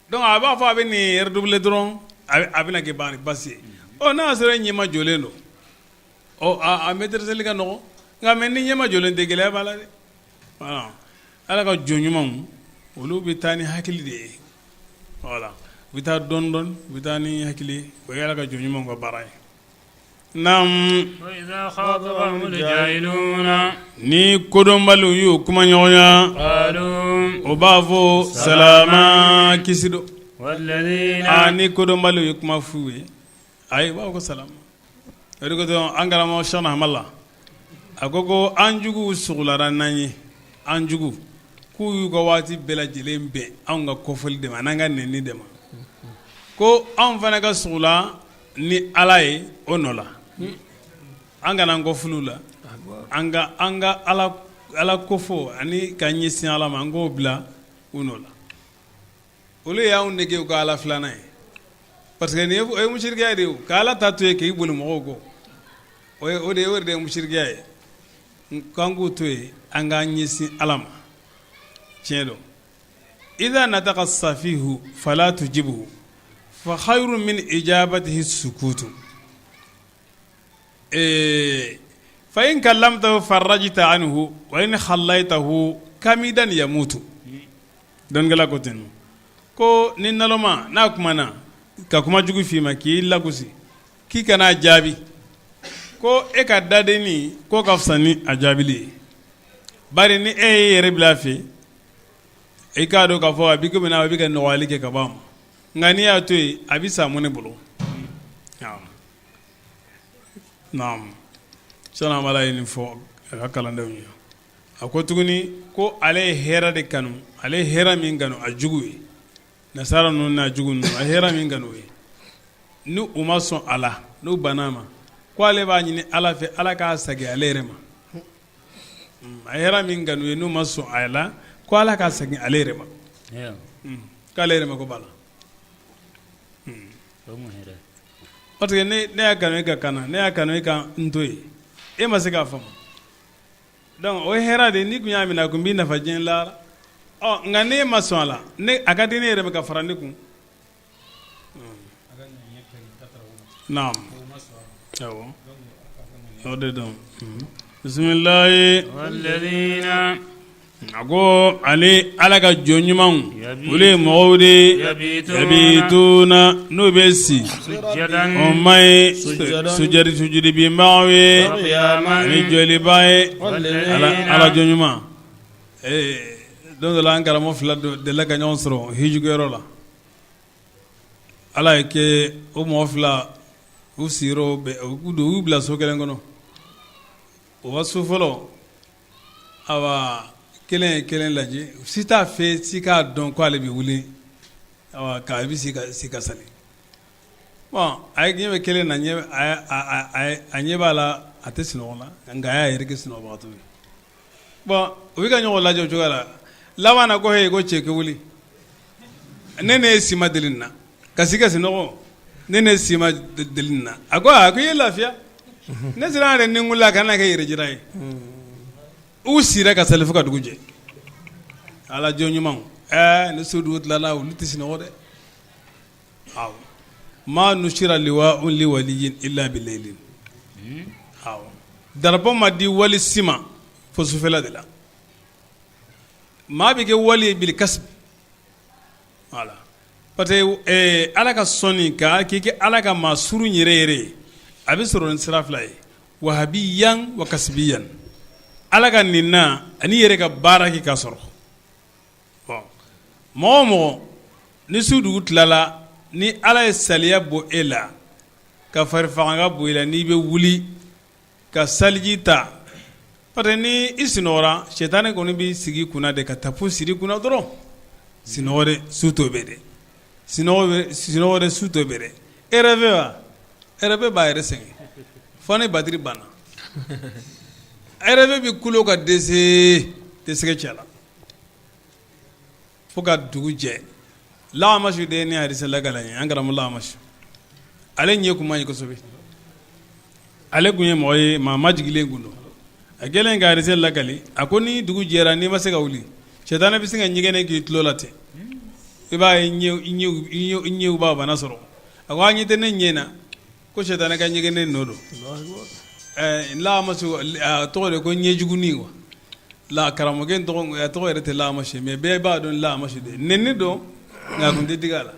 donc a b'a fɔ a bɛ nin redoubler dɔrɔn a bɛna kɛ baasi ye ɔ n'a y'a sɔrɔ e ɲɛmajɔlen don ɔ a maîtriser ka nɔgɔn nka mais ni ɲɛmajɔlen tɛ gɛlɛya b'a la dɛ ala ka jɔn ɲumanw olu bɛ taa ni hakili de ye voilà u bɛ taa dɔɔnin dɔɔnin u bɛ taa ni hakili ye o ye ala ka jɔn ɲumanw ka baara ye naamu ni kodɔnbaliw y'u kumaɲɔgɔnya o b'a fɔ salama kisi don ni kodɔnbaliw ye kuma f'u ye ayi u b'a fɔ ko salama o de kosɔn an karamɔgɔ Sɛki Hamala a ko ko an juguw sugulara n'an ye an jugu k'u y'u ka waati bɛɛ lajɛlen bɛn anw ka kɔfɔli de ma n'an ka nɛni de ma ko anw fana ka sugula ni ala ye o nɔ la an kana an kɔfili u la an ka an ka ala kofɔ ani ka ɲɛsin ala ma an k'o bila u nɔ la olu y'anw de kɛ u ka ala filanan ye parce que nin o ye musirikiya de ye ka ala ta to yen k'i boli mɔgɔw kɔ o de o de ye musirikiya ye k'an k'u to yen an k'an ɲɛsin ala ma tiɲɛ don idha nataka safihu fala tujibuhu fa khayru min ijabatihi sukutu ee fa in kallamtahu farajta anhu wa in khallaytahu kamidan yamutu dɔnnikɛla ko ten ko ni naloma n'a kumana ka kuma jugu f'i ma k'i lagosi k'i kana jaabi ko e ka dadenni k'o ka fisa ni a jaabili ye. Bari ni e y'i yɛrɛ bila a fɛ i k'a dɔn k'a fɔ a bɛ komi a bɛ ka nɔgɔyali kɛ ka bɔ a ma nka n'i y'a to yen a bɛ sa mɔnɛ bolo. Naam Cheikhna Amala ye nin fɔ a ka kalandenw ye a ko tuguni ko ale ye hɛrɛ de kanu ale ye hɛrɛ min kanu a jugu ye nasara ninnu n'a jugu ninnu a hɛrɛ min kanu ye ni u ma sɔn a la n'u banna a ma ko ale b'a ɲini ala fɛ ala k'a segin ale yɛrɛ ma a hɛrɛ min kanu ye n'u ma sɔn a la ko ala k'a segin ale yɛrɛ ma k'ale yɛrɛ mako b'a la parce que ne y'a kanu e ka kana ne y'a kanu e ka n to yen e ma se k'a faamu donc o ye hɛrɛ de ye n'i tun y'a minɛ a tun b'i nafa diɲɛ la ɔ nka n'e ma sɔn a la ne a ka di ne yɛrɛ ma ka fara ne kun naam awɔ o de don bisimilayi a ko ale ala ka jɔn ɲumanw olu ye mɔgɔw de yabituna n'u bɛ si o ma ye sujudibinbagaw ye ani jɔlibaa ye ala jɔn ɲuman don dɔ la an karamɔgɔ fila delila ka ɲɔgɔn sɔrɔ hijikɛyɔrɔ la ala ye kɛ o mɔgɔ fila u sigiyɔrɔ u y'u bila so kelen kɔnɔ o ka so fɔlɔ awa kelen ye kelen lajɛ si t'a fɛ si k'a dɔn ko ale bɛ wuli k'a bɛ si ka sali bon a ye ɲɛ bɛ kelen na a ɲɛ b'a la a tɛ sunɔgɔ la nka a y'a yɛrɛ kɛ sunɔgɔbagatɔ ye bon u bɛ ka ɲɔgɔn lajɛ o cogoya la laban na ko he ko cɛ ko wuli ne ne ye si ma deli na ka si ka sunɔgɔ ne ne si ma deli na a ko a ko i ye lafiya ne siran yɛrɛ ni n wulila a kana kɛ yɛrɛ jira ye u sira ka sali fo ka dugu jɛ ala jɔn ɲumanw ɛɛ ni su dugu tilala olu tɛ sunɔgɔ dɛ awɔ ma nusira liwa'un li waliyin illa bilaylin awɔ darapɔ ma di wali si ma fo sufɛla de la maa bɛ kɛ wali ye bil kasb voilà parce que ala ka sɔnni ka k'i kɛ ala ka maa surun yɛrɛ yɛrɛ ye a bɛ sɔrɔ ni sira fila ye wahabiyan wa kasbiyan ala ka nin na ani yɛrɛ ka baara kɛ ka sɔrɔ bon mɔgɔ o mɔgɔ ni su dugu tilala ni ala ye saliya bɔ e la ka farifaganga bɔ i la n'i bɛ wuli ka saliji ta parce que ni i sunɔgɔra sitanɛ kɔni b'i sigi kunna de ka tapu siri kunna dɔrɔn sunɔgɔ de su to bɛ dɛ sunɔgɔ de su to bɛ dɛ réveil wa réveil b'a yɛrɛ sɛgɛn fo ni batiri banna réveil bɛ kulo ka dɛsɛ tɛ se cɛ la fo ka dugu jɛ Laamasu de ye ne hadisa lakali ye an karamɔgɔ Laamasu ale ɲɛ kun man ɲi kosɛbɛ ale tun ye mɔgɔ ye maa majigilen kun don a kɛlen ka hadisa lakali a ko ni dugu jɛra n'i ma se ka wuli sitanɛ bɛ se ka ɲɛgɛnɛ k'i tulo la ten i b'a ye ɲɛw b'a bana sɔrɔ a ko a ɲɛ tɛ ne ɲɛ na ko sitanɛ ka ɲɛgɛnɛ nɔ don Laamasu a tɔgɔ de ko ɲɛjugunin quoi la karamɔgɔkɛ tɔgɔ a tɔgɔ yɛrɛ tɛ Laamasu mais bɛɛ b'a dɔn Laamasu de nɛni don nka a tun tɛ digi a la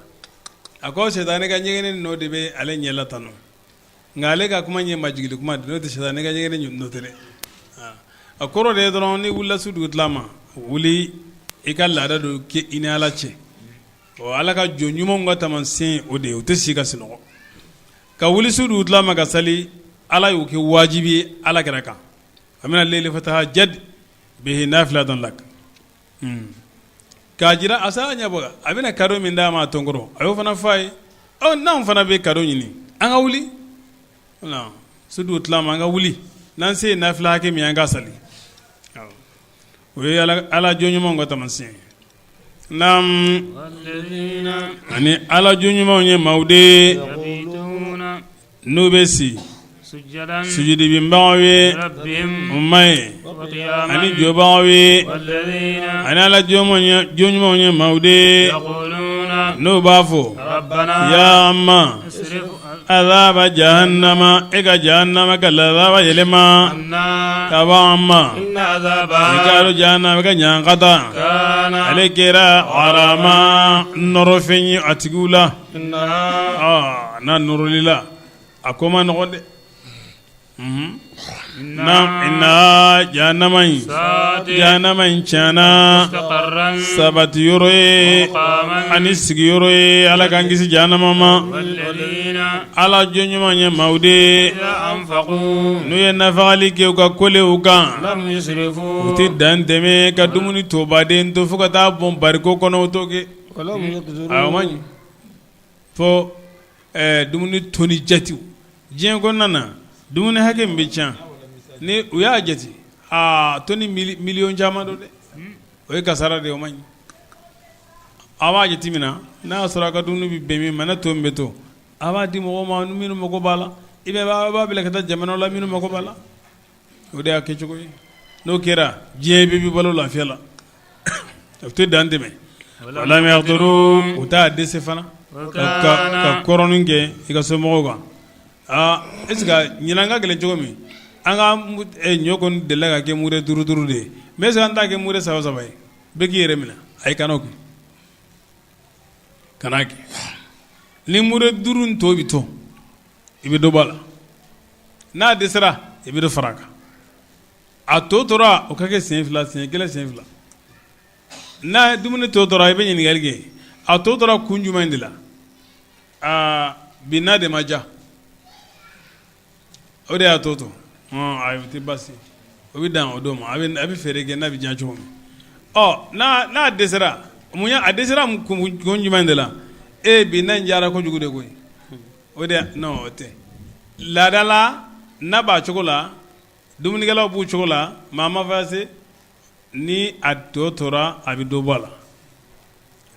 a ko sitanɛ ka ɲɛgɛnɛ nɔ de bɛ ale ɲɛ la tan nɔ nka ale ka kuma ɲɛ majigili kuma de n'o tɛ sitanɛ ka ɲɛgɛnɛ nɔ tɛ dɛ a kɔrɔ de ye dɔrɔn ni wulila su dugutila ma wuli i ka laada dɔ kɛ i ni Ala cɛ ɔ ala ka jɔn ɲumanw ka taamasiyɛn o de ye u tɛ si ka sunɔgɔ ka wuli su dugutila ma ka sali ala y'o kɛ wajibi ye ala kira kan wa mina leyili fatahajad bihi nafilatan lak k'a jira a sa ɲɛbɔ a bɛna cadeau min d'a ma a tɔnkɔrɔ a y'o fana fɔ a ye ɔ n'anw fana bɛ cadeau ɲini an ka wuli su dugutila ma an ka wuli n'an se ye nafila hakɛ min an ka sali o ye ala jɔn ɲumanw ka taamasiyɛn ye naam ani ala jɔn ɲumanw ye maaw de ye n'u bɛ si sujudibinbagaw ye u ma ye ani jɔbagaw ye ani ala jɔn ɲumanw ye maaw de ye n'u b'a fɔ ya an ma azaba jahannama e ka jahannama ka lazaba yɛlɛma ka bɔ an ma i k'a dɔn jahannama ka ɲankata ale kɛra garama nɔrɔfɛn ye a tigiw la n'a nɔrɔlila a ko man nɔgɔn dɛ. Na jahanama in jahanama in tiɲɛna sabati yɔrɔ ye ani sigiyɔrɔ ye ala k'an kisi jahanama ma ala jɔn ɲuman ye maaw de ye n'u ye nafagali kɛ u ka kolenw kan u tɛ dan tɛmɛ ka dumuni tobaden to fo ka taa bɔn bariko kɔnɔ o t'o kɛ a man ɲi fo dumuni toni jate diɲɛ kɔnɔna na dumuni hakɛ min bɛ tiɲɛ ni u y'a jate aa toni miliyɔn caman don dɛ o ye kasara de ye o man ɲi a b'a jate minɛ n'a y'a sɔrɔ a ka dumuni bɛ bɛn min ma ne to min bɛ to a b'a di mɔgɔw ma minnu mago b'a la i bɛ b'a bila ka taa jamana la minnu mago b'a la o de y'a kɛcogo ye n'o kɛra diɲɛ bɛɛ bɛ balo lafiya la o tɛ dan tɛmɛ walam yaqturu u t'a dɛsɛ fana ka kɔrɔnin kɛ i ka somɔgɔw kan aa est ce que ɲinan ka gɛlɛn cogo min an ka ɲɔ kɔni delila ka kɛ mure duuru duuru de ye mais est ce que an t'a kɛ mure saba saba ye bɛɛ k'i yɛrɛ minɛ ayi kan'o kɛ kan'a kɛ ni mure duuru in tɔ bɛ to i bɛ dɔ bɔ a la n'a dɛsɛra i bɛ dɔ fara a kan a tɔ tora o ka kɛ siɲɛ fila siɲɛ kelen siɲɛ fila n'a dumuni tɔ tora i bɛ ɲininkali kɛ a tɔ tora kun jumɛn de la aa bi na de ma diya o de y'a tɔ to ayi o tɛ baasi o bɛ dan o don ma a bɛ feere kɛ n'a bɛ diya cogo min ɔ n'a n'a dɛsɛra mun a dɛsɛra kun jumɛn de la e bi na in diyara kojugu de koyi o de non o tɛ laada la na b'a cogo la dumunikɛlaw b'u cogo la maa ma fase ni a tɔ tora a bɛ dɔ bɔ a la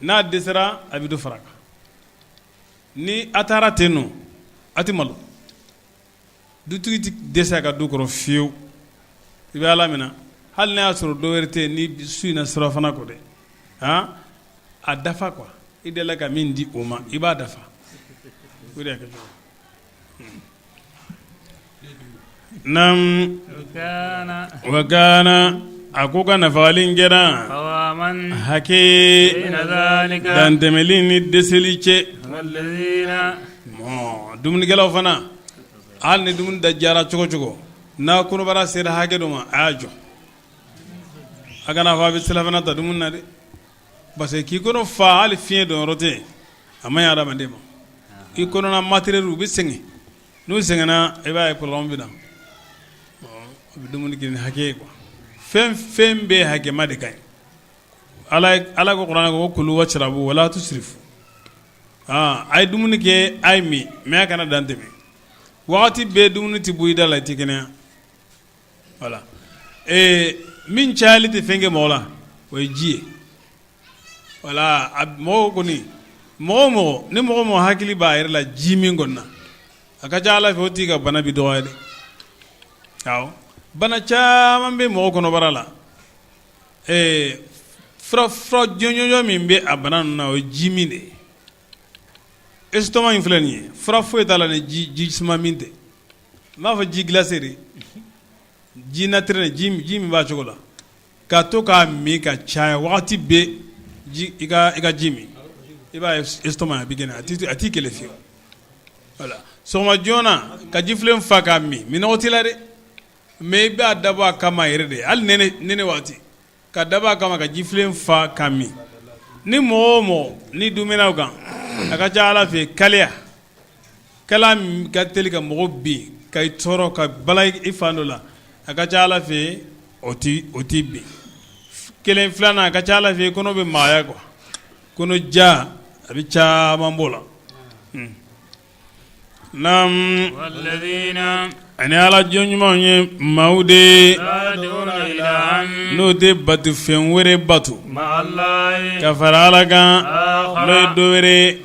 n'a dɛsɛra a bɛ dɔ fara a kan ni a taara ten nɔ a tɛ malo dutigi tɛ dɛsɛ a ka du kɔrɔ fiyewu i bɛ ala minɛ hali n'a y'a sɔrɔ dɔ wɛrɛ tɛ yen ni su in na surafana ko dɛ a dafa quoi i delila ka min di o ma i b'a dafa o de y'a kɛcogo Naamu wa kana a ko ka nafagali kɛra hakɛ dantɛmɛli ni dɛsɛli cɛ dumunikɛlaw fana hali ni dumuni da diyara cogo cogo n'a kɔnɔbara sera hakɛ dɔ ma a y'a jɔ a kana fɔ a bɛ selafana ta dumuni na dɛ parce que k'i kɔnɔ fa hali fiɲɛ don yɔrɔ tɛ yen a man ɲi adamaden ma i kɔnɔna matériel u bɛ sɛgɛn n'u sɛgɛnna i b'a ye problème bɛ na a bɛ dumuni kɛ ni hakɛ ye quoi fɛn fɛn bɛ hakɛma de ka ɲi ala ko kuranɛ ko kulu washrabu wala tusrifu aa a ye dumuni kɛ a ye min mais a kana dan tɛmɛ wagati bɛɛ dumuni tɛ bɔ i da la i tɛ kɛnɛya voilà min cayali tɛ fɛn kɛ mɔgɔ la o ye ji ye voilà mɔgɔw kɔni mɔgɔ mɔgɔ ni mɔgɔ mɔgɔ hakili b'a yɛrɛ la ji min kɔni na a ka ca ala fɛ o tigi ka bana bɛ dɔgɔya dɛ awɔ bana caman bɛ mɔgɔ kɔnɔbara la fura jɔnjɔn min bɛ a bana ninnu na o ye ji min de ye estomac in filɛ nin ye fura foyi t'a la ni ji suma min tɛ n b'a fɔ ji glacé de ji naturel ji min b'a cogo la ka to k'a min ka caya wagati bɛɛ i ka ji min i b'a ye estomac a bɛ kɛnɛya a t'i kɛlɛ fiyewu voilà sɔgɔma joona ka jifilen fa k'a min minnɔgɔ t'i la dɛ mais i b'a dabɔ a kama yɛrɛ de hali nɛnɛ waati ka dabɔ a kama ka jifilen fa k'a min ni mɔgɔ o mɔgɔ ni dumina o kan a ka ca ala fɛ kaliya kala ka teli ka mɔgɔ bin ka i tɔɔrɔ ka bala i fan dɔ la a ka ca ala fɛ o t'i bin kelen filanan a ka ca ala fɛ kɔnɔ bɛ magaya quoi kɔnɔja a bɛ caman b'o la naamu ani ala jɔn ɲumanw ye maaw de ye n'o tɛ bato fɛn wɛrɛ bato ka fara ala kan n'o ye dɔ wɛrɛ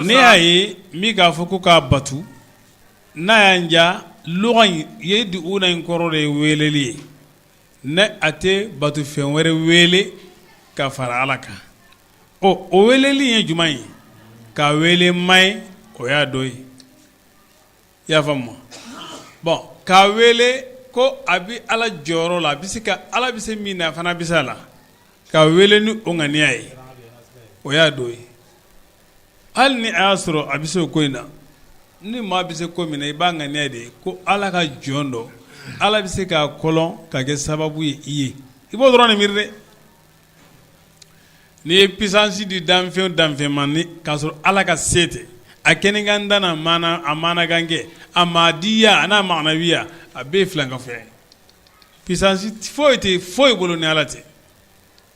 ne y'a ye min k'a fɔ ko k'a bato n'a y'an ja lugha in yad'una in kɔrɔ de ye weleli ye ne a tɛ bato fɛn wɛrɛ wele ka fara ala kan ɔ o weleli ye jumɛn ye ka wele ma ye o y'a dɔ ye i y'a faamu bon k'a wele ko a bɛ ala jɔyɔrɔ la a bɛ se ka ala bɛ se min na a fana bɛ se a la ka wele ni o ŋaniya ye o y'a dɔ ye hali ni a y'a sɔrɔ a bɛ se o ko in na. Ni maa bɛ se ko min na, i b'a ŋaniya de ko Ala ka jɔn dɔ, Ala bɛ se k'a kɔlɔn ka kɛ sababu ye i ye, i b'o dɔrɔn de miiri dɛ. N'i ye puissance di danfɛn o danfɛn ma ni k'a sɔrɔ Ala ka se tɛ, a kɛnɛkan dan n'a maana a maanakan kɛ, a maadiya a n'a maanawiya, a bɛɛ ye filankafoya ye. Puissance foyi tɛ foyi bolo ni Ala tɛ.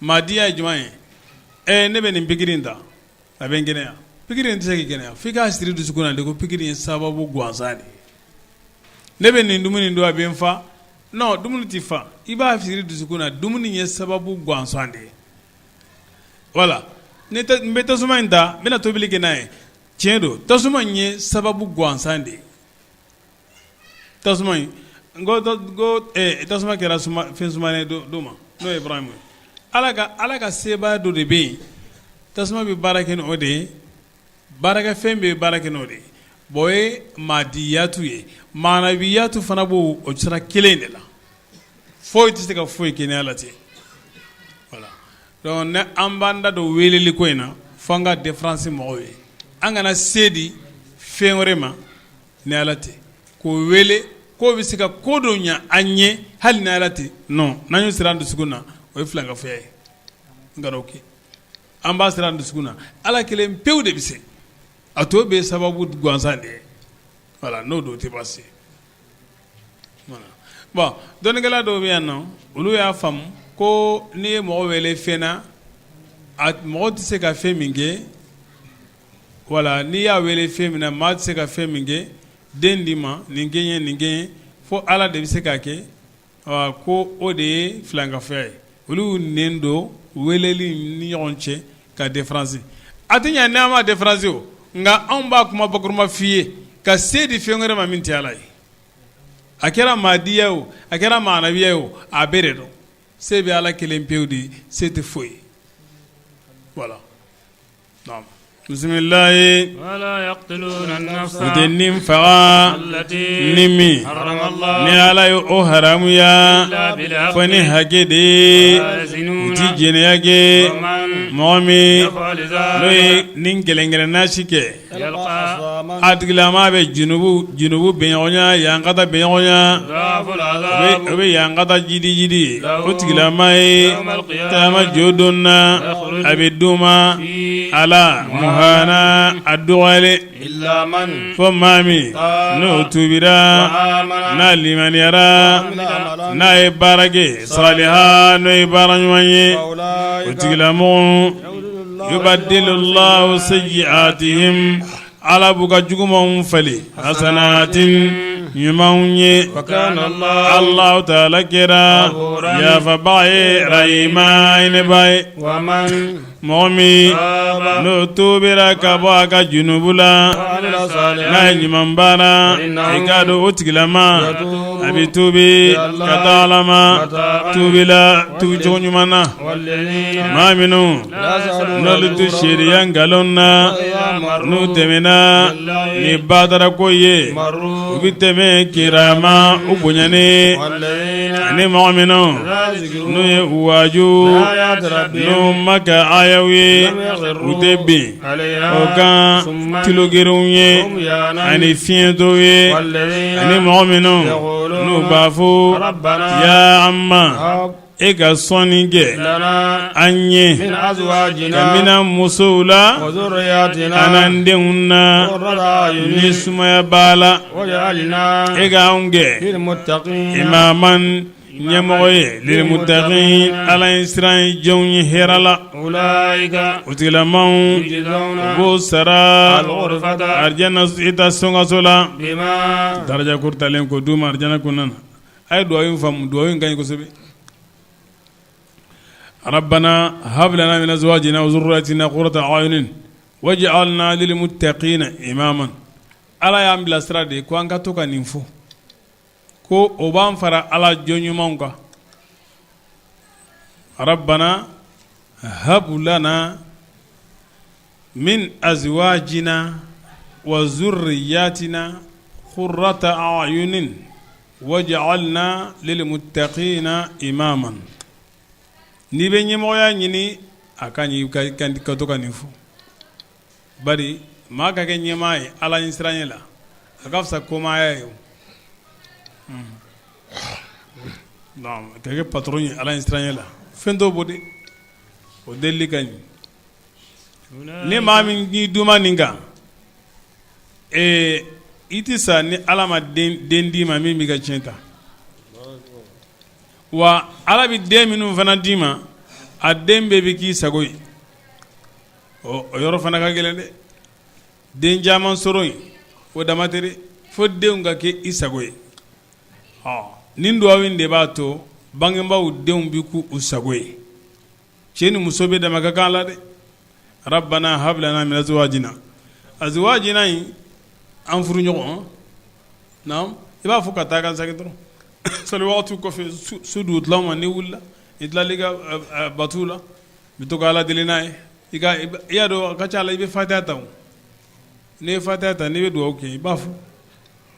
Maadiya ye jumɛn ye? Ɛ ne bɛ nin pikiri in ta, a bɛ n kɛnɛya. Pikiri in tɛ se k'i kɛnɛya f'i k'a siri dusukun na de ko pikiri ye sababu gansan de ye. Ne bɛ nin dumuni dun a bɛ n fa non dumuni t'i fa i b'a siri dusukun na dumuni ye sababu gansan de ye voilà n bɛ tasuma in ta n bɛna tobili kɛ n'a ye tiɲɛ don tasuma in ye sababu gansan de ye tasuma in n ko tasuma kɛra fɛn sumanen dɔ ma n'o ye Ibrahim ye Ala ka sebaaya dɔ de bɛ yen tasuma bɛ baara kɛ ni o de ye baarakɛfɛn bɛ baara kɛ n'o de ye bon o ye maadiyatu ye maanawiyatu fana b'o o sira kelen de la foyi tɛ se ka foyi kɛ ni Ala tɛ voilà donc ni an b'an da don weleli ko in na fo an ka différence mɔgɔw ye an kana se di fɛn wɛrɛ ma ni Ala tɛ k'o wele k'o bɛ se ka ko dɔ ɲɛ an ye hali ni Ala tɛ non n'an y'o siri an dusukun na o ye filankafoya ye n kan'o kɛ an b'a siri an dusukun na Ala kelen pewu de bɛ se a tɔ bɛɛ ye sababu gansan de ye voilà n'o don o tɛ baasi ye voilà bon dɔnnikɛla dɔw bɛ yan nɔ olu y'a faamu ko n'i ye mɔgɔ wele fɛn na a mɔgɔ tɛ se ka fɛn min kɛ voilà n'i y'a wele fɛn min na maa tɛ se ka fɛn min kɛ den d'i ma nin kɛ n ye nin kɛ n ye fo Ala de bɛ se k'a kɛ ko o de ye filankafoya ye olu nɛn don weleli ni ɲɔgɔn cɛ ka différence a tɛ ɲɛ n'an ma différence o nka anw b'a kuma bakurunba f'i ye ka se di fɛn wɛrɛ ma min tɛ Ala ye a kɛra maadiya o a kɛra maanawiya o a bɛɛ de don se bɛ Ala kelen pewu de ye se tɛ foyi ye voilà Bisimilayi u tɛ ni faga ni min ni Ala ye o haramuya fo ni hakɛ de ye u tɛ jɛnɛya kɛ mɔgɔ min n'o ye nin kelen-kelenna si kɛ A tigilama bɛ junubu bɛɲɔgɔnya yankata bɛɲɔgɔnya o bɛ yankata jidi jidi ye o tigilama ye kiyama jɔ don na a bɛ d'o ma a la muhana a dɔgɔyalen fo maa min n'o tubira n'a limaniyara n'a ye baara kɛ saliha n'o ye baara ɲuman ye o tigilamɔgɔ yubadilillahu sayyi'atihim Ala b'u ka jugumanw falen hasanatin ɲumanw ye Alahu taala kɛra yafabaa ye rahima hinɛbaa ye mɔgɔ min n'o tubira ka bɔ a ka junubu la n'a ye ɲuman baara i k'a dɔn o tigilama a bɛ tubi ka taa Ala ma tubi la tubi cogo ɲuman na maa minnu n'olu tɛ seereya nkalon na n'u tɛmɛna ni batara ko ye u bɛ tɛmɛ kirama u bonyanen ani mɔgɔ minnu n'u ye u waaju n'u Maka ayaw ye u tɛ bin o kan tulogerenw ye ani fiyentɔw ye ani mɔgɔ minnu n'u b'a fɔ ya an ma e ka sɔnni kɛ an ye ka mina musow la an'an denw na ni sumaya b'a la e ka anw kɛ imaman ɲɛmɔgɔ ye lilmuttaqin Ala ɲɛsiran jɔnw ye hɛrɛ la o tigilamaw u b'o sara arijana i ta sokaso la daraja kɔrɔtalen ko d'u ma arijana kɔnɔna na a ye dugawu in faamu dugawu in ka ɲi kosɛbɛ rabbana hab lana min azwajina wa zurriyatina qurrata a'yunin waj'alna lil muttaqina imaman Ala y'an bilasira de ko an ka to ka nin fɔ ko o b'an fara Ala jɔn ɲumanw kan rabbana hab lana min azwajina wa zurriyatina qurrata a'yunin waj'alna lil muttaqina imaman n'i bɛ ɲɛmɔgɔya ɲini a ka ɲi ka to ka nin fɔ bari maa ka kɛ ɲɛmaa ye Ala ɲɛsiranɲɛ la. A ka fisa komaya ye ka kɛ patron ye Ala ɲɛsiranɲɛ la fɛn t'o bɔ dɛ o delili ka ɲi ni maa min k'i duuma nin kan ee i tɛ sa ni Ala ma den d'i ma min b'i ka tiɲɛ ta wa Ala bɛ den minnu fana d'i ma a den bɛɛ bɛ k'i sago ye o yɔrɔ fana ka gɛlɛn dɛ den caman sɔrɔ yen o dama tɛ dɛ fo denw ka kɛ i sago ye ɔ nin dugawu in de b'a to bangebaaw denw bɛ k'u u sago ye cɛ ni muso bɛɛ dama ka kan la dɛ rabbana hab lana min azwajina azwajina in an furu ɲɔgɔn naam i b'a fɔ ka taa ka segin dɔrɔn sali waati kɔfɛ su dugutila ma n'i wulila i tilala i ka batu la i bɛ to ka Ala deli n'a ye i ka i y'a dɔn a ka ca la i bɛ fatiha ta o n'i ye fatiha ta n'i bɛ dugawu kɛ i b'a fɔ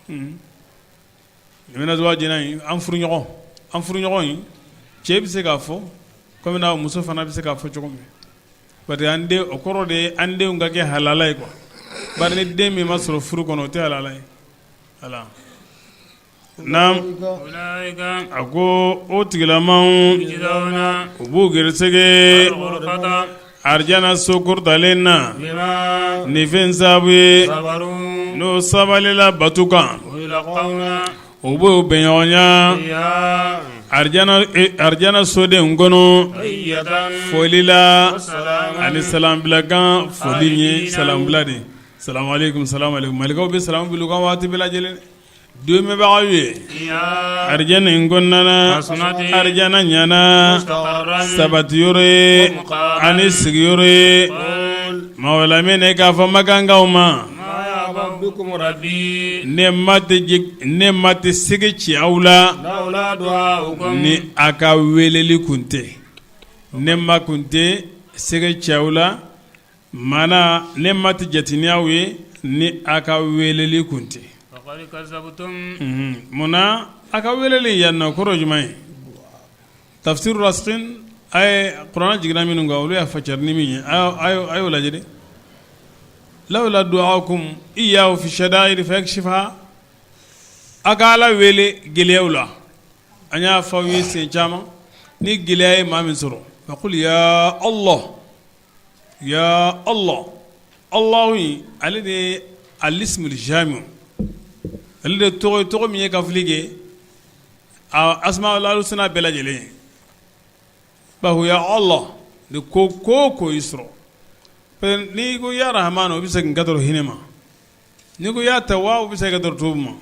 min azwajina in an furuɲɔgɔn an furuɲɔgɔn in cɛ bɛ se k'a fɔ komi n'a muso fana bɛ se k'a fɔ cogo min parce que an den o kɔrɔ de ye an denw ka kɛ halala ye quoi bari ni den min ma sɔrɔ furu kɔnɔ o tɛ halala ye voilà naam a ko o tigilamaw u b'u gɛrɛsɛgɛ arijana so kɔrɔtalen na ni fɛn sababu ye n'o sabalila batu kan u b'o bɛnɲɔgɔnya arijana soden kɔnɔ foli la ani salambilakan foli ye salambila de salamu aleykum salamu aleykum malikaw bɛ salamu bila u kan waati bɛɛ lajɛlen Duumɛbagaw ye arijana in kɔnɔna na arijana ɲana sabatiyɔrɔ ye ani sigiyɔrɔ ye maa lamini k'a fɔ makankaw ma ne ma tɛ sɛgɛ ci aw la ni a ka weleli kun tɛ ne ma kun tɛ sɛgɛ ci aw la Maana ne ma tɛ jate ni aw ye ni a ka weleli kun tɛ munna a ka weleli yan nɔ kɔrɔ jumɛn ye tafsiru rasikhina a ye kuranɛ jiginna minnu kan olu y'a fasari ni min ye a y'o lajɛ dɛ lawla du'aukum iyyahu fi shada'idi fayakshifaha a ka Ala wele gɛlɛyaw la an y'a fɔ aw ye siɲɛ caman ni gɛlɛya ye maa min sɔrɔ faqul ya Allah ya Allah Allahu in ale de ye alismul jami ale de tɔgɔ ye tɔgɔ min ye kafili kɛ asmaul husna bɛɛ lajɛlen ye bawo ya Allah ni ko ko y'i sɔrɔ n'i ko ya Rahman o bɛ segin ka dɔrɔn hinɛ ma N'i ko ya Tawwab o bɛ segin ka dɔrɔn tuubi ma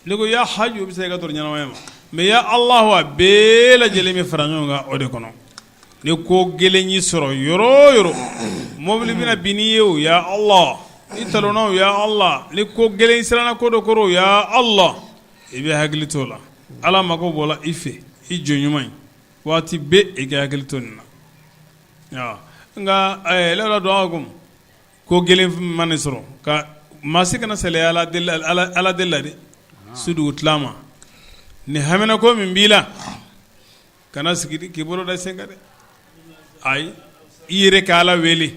n'i ko ya Hayyu o bɛ segin ka dɔrɔn ɲɛnamaya ma mais ya Allahu a bɛɛ lajɛlen bɛ fara ɲɔgɔn kan o de kɔnɔ ni ko gɛlɛn y'i sɔrɔ yɔrɔ o yɔrɔ mobili bɛna bin n'i ye o ya Allah i talonna o ya Allah ni ko gɛlɛn siranna ko dɔ kɔrɔ o ya Allah i bɛ hakili t'o la Ala mako bɔra i fɛ i jɔn ɲuman ye waati bɛɛ i ka hakili to nin na nka lawla du'aukum ko gɛlɛn mana sɔrɔ ka maa si kana salaya ala deli la dɛ su dugutila ma ni hamina ko min b'i la kana sigi k'i bolo da sen kan dɛ ayi i yɛrɛ ka ala wele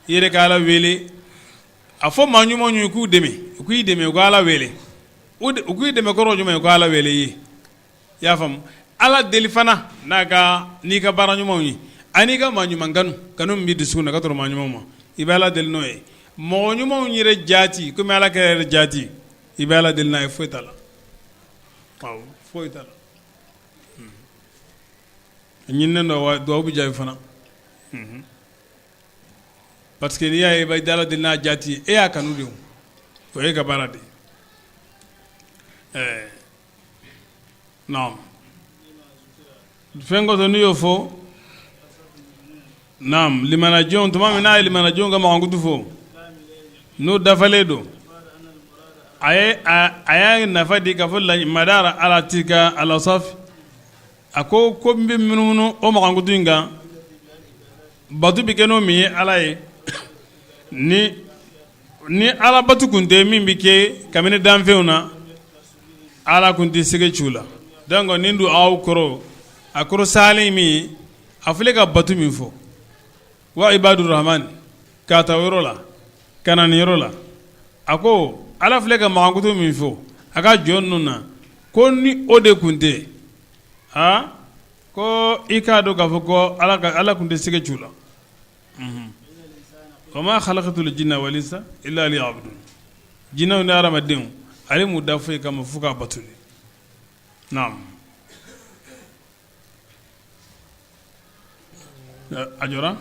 i yɛrɛ ka ala wele a fɔ maa ɲumanw ye k'u dɛmɛ u k'i dɛmɛ u ka ala wele u k'i dɛmɛ kɔrɔ jumɛn u ka ala wele i ye i y'a faamu ala deli fana n'a ka n'i ka baara ɲumanw ye ani ka maa ɲuman kanu kanu min b'i dusukun na ka tɔrɔ maa ɲumanw ma i bɛ ala deli n'o ye mɔgɔ ɲumanw yɛrɛ jaati komi ala kira yɛrɛ jaati i bɛ ala deli n'a ye foyi t'a la foyi t'a la ɲininen don wa dugawu bɛ jaabi fana parce que n'i y'a ye i bɛ ala deli n'a jaati e y'a kanu de o ye ka baara de ye ɛɛ naam fɛn kɔsɔn n'u y'o fɔ naam limanajɔn tuma min n'a ye limanajɔn ka mankutu fɔ n'o dafalen don a ye a y'a nafa di k'a fɔ madara ala tilka al awsaf a ko ko n bɛ munumunu o mankutu in kan bato bɛ kɛ n'o min ye ala ye ni ni ala bato tun tɛ min bɛ kɛ kabini danfɛnw na ala tun tɛ sɛgɛ ci u la donc nin don aw kɔrɔ a kɔrɔ salen min ye a filɛ ka bato min fɔ wa ibadu rahman k'a ta yɔrɔ la ka na nin yɔrɔ la A ko Ala filɛ ka mankutu min fɔ a ka jɔn ninnu na, ko ni o de tun tɛ, aa ko i k'a dɔn k'a fɔ ko Ala tun tɛ sɛgɛ c'u la. Wa ma khalaqtul jinna wal insa illa liya'budun. Jinɛw ni hadamadenw, ale m'u da foyi kama f'u k'a bato de. Naam. A jɔra?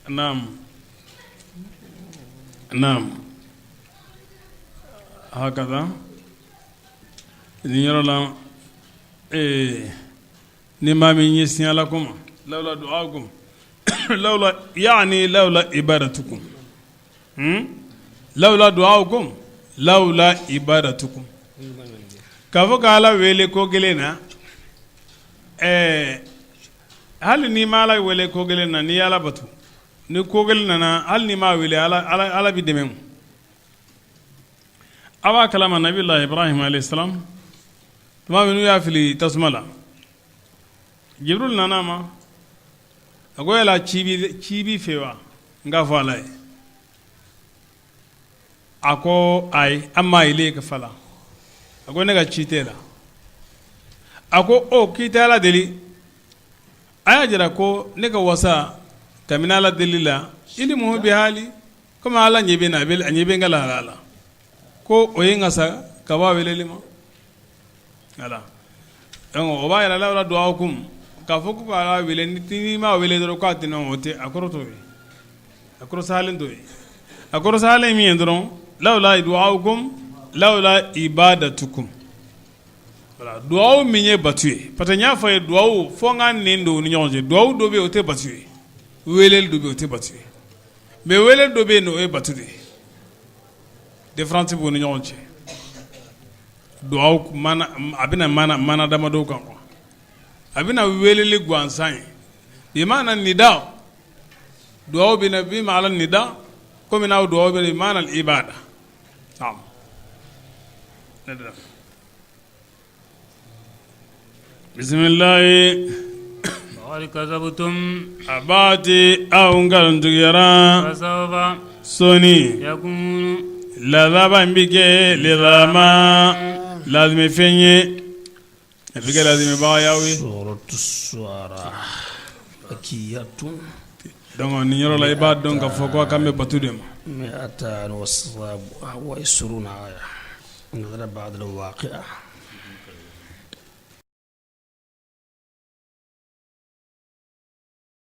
Naam. Naam. Hakaza. Nin yɔrɔ la ee ni maa min ɲɛsin Ala ko ma lawla du'aukum lawla yaani lawla ibadatukum lawla du'aukum lawla ibadatukum k'a fɔ ka Ala wele ko gɛlɛn na ɛɛ hali n'i ma Ala wele ko gɛlɛn na n'i ye Ala bato ni ko gɛlɛn nana hali n'i m'a wele Ala b'i dɛmɛ a b'a kalama nabila Ibrahim alayhi salam tuma min n'u y'a fili tasuma la Jibril nana a ma a ko yala ci b'i fɛ wa n k'a fɔ Ala ye a ko ayi amma ilayka fala a ko ne ka ci t'e la a ko o k'i tɛ Ala deli a y'a jira ko ne ka wasa kabini Ala deli la ilmuhu bi hali komi Ala ɲɛ bɛ n na a ɲɛ bɛ n ka lahala la ko o ye n wasa ka bɔ a weleli ma voilà donc o b'a yira lawla du'aukum k'a fɔ ko k'Ala wele n'i m'a wele dɔrɔn k'a tɛ o tɛ a kɔrɔ t'o ye a kɔrɔ sahalen t'o ye a kɔrɔ sahalen ye min ye dɔrɔn lawla du'aukum lawla ibadatukum voilà duwawu min ye batu ye parce que n y'a fɔ a ye duwawu fo n ka nin don u ni ɲɔgɔn cɛ duwawu dɔ bɛ yen o tɛ batu ye weleli dɔ bɛ yen o tɛ batu ye mais weleli dɔ bɛ yen o ye batu de ye différence b'u ni ɲɔgɔn cɛ duwawu a bɛna maana damadɔ kan quoi a bɛna weleli gansan ye bi maana nida duwawu bɛ na bi maana nida komi n'a duwawu bɛ maana ibada naam bisimilayi kazabtum a b'a ti aw nkalontuguyara fasawfa sɔɔni yakunu lazaba in bɛ kɛ lizama lazimifɛn ye a bɛ kɛ lazimibaga y'aw ye suratu suara makiyatun donc nin yɔrɔ la i b'a dɔn k'a fɔ ko a kan bɛ bato de ma mi'atan wa isruna aya nazala ba'da al-waqi'a.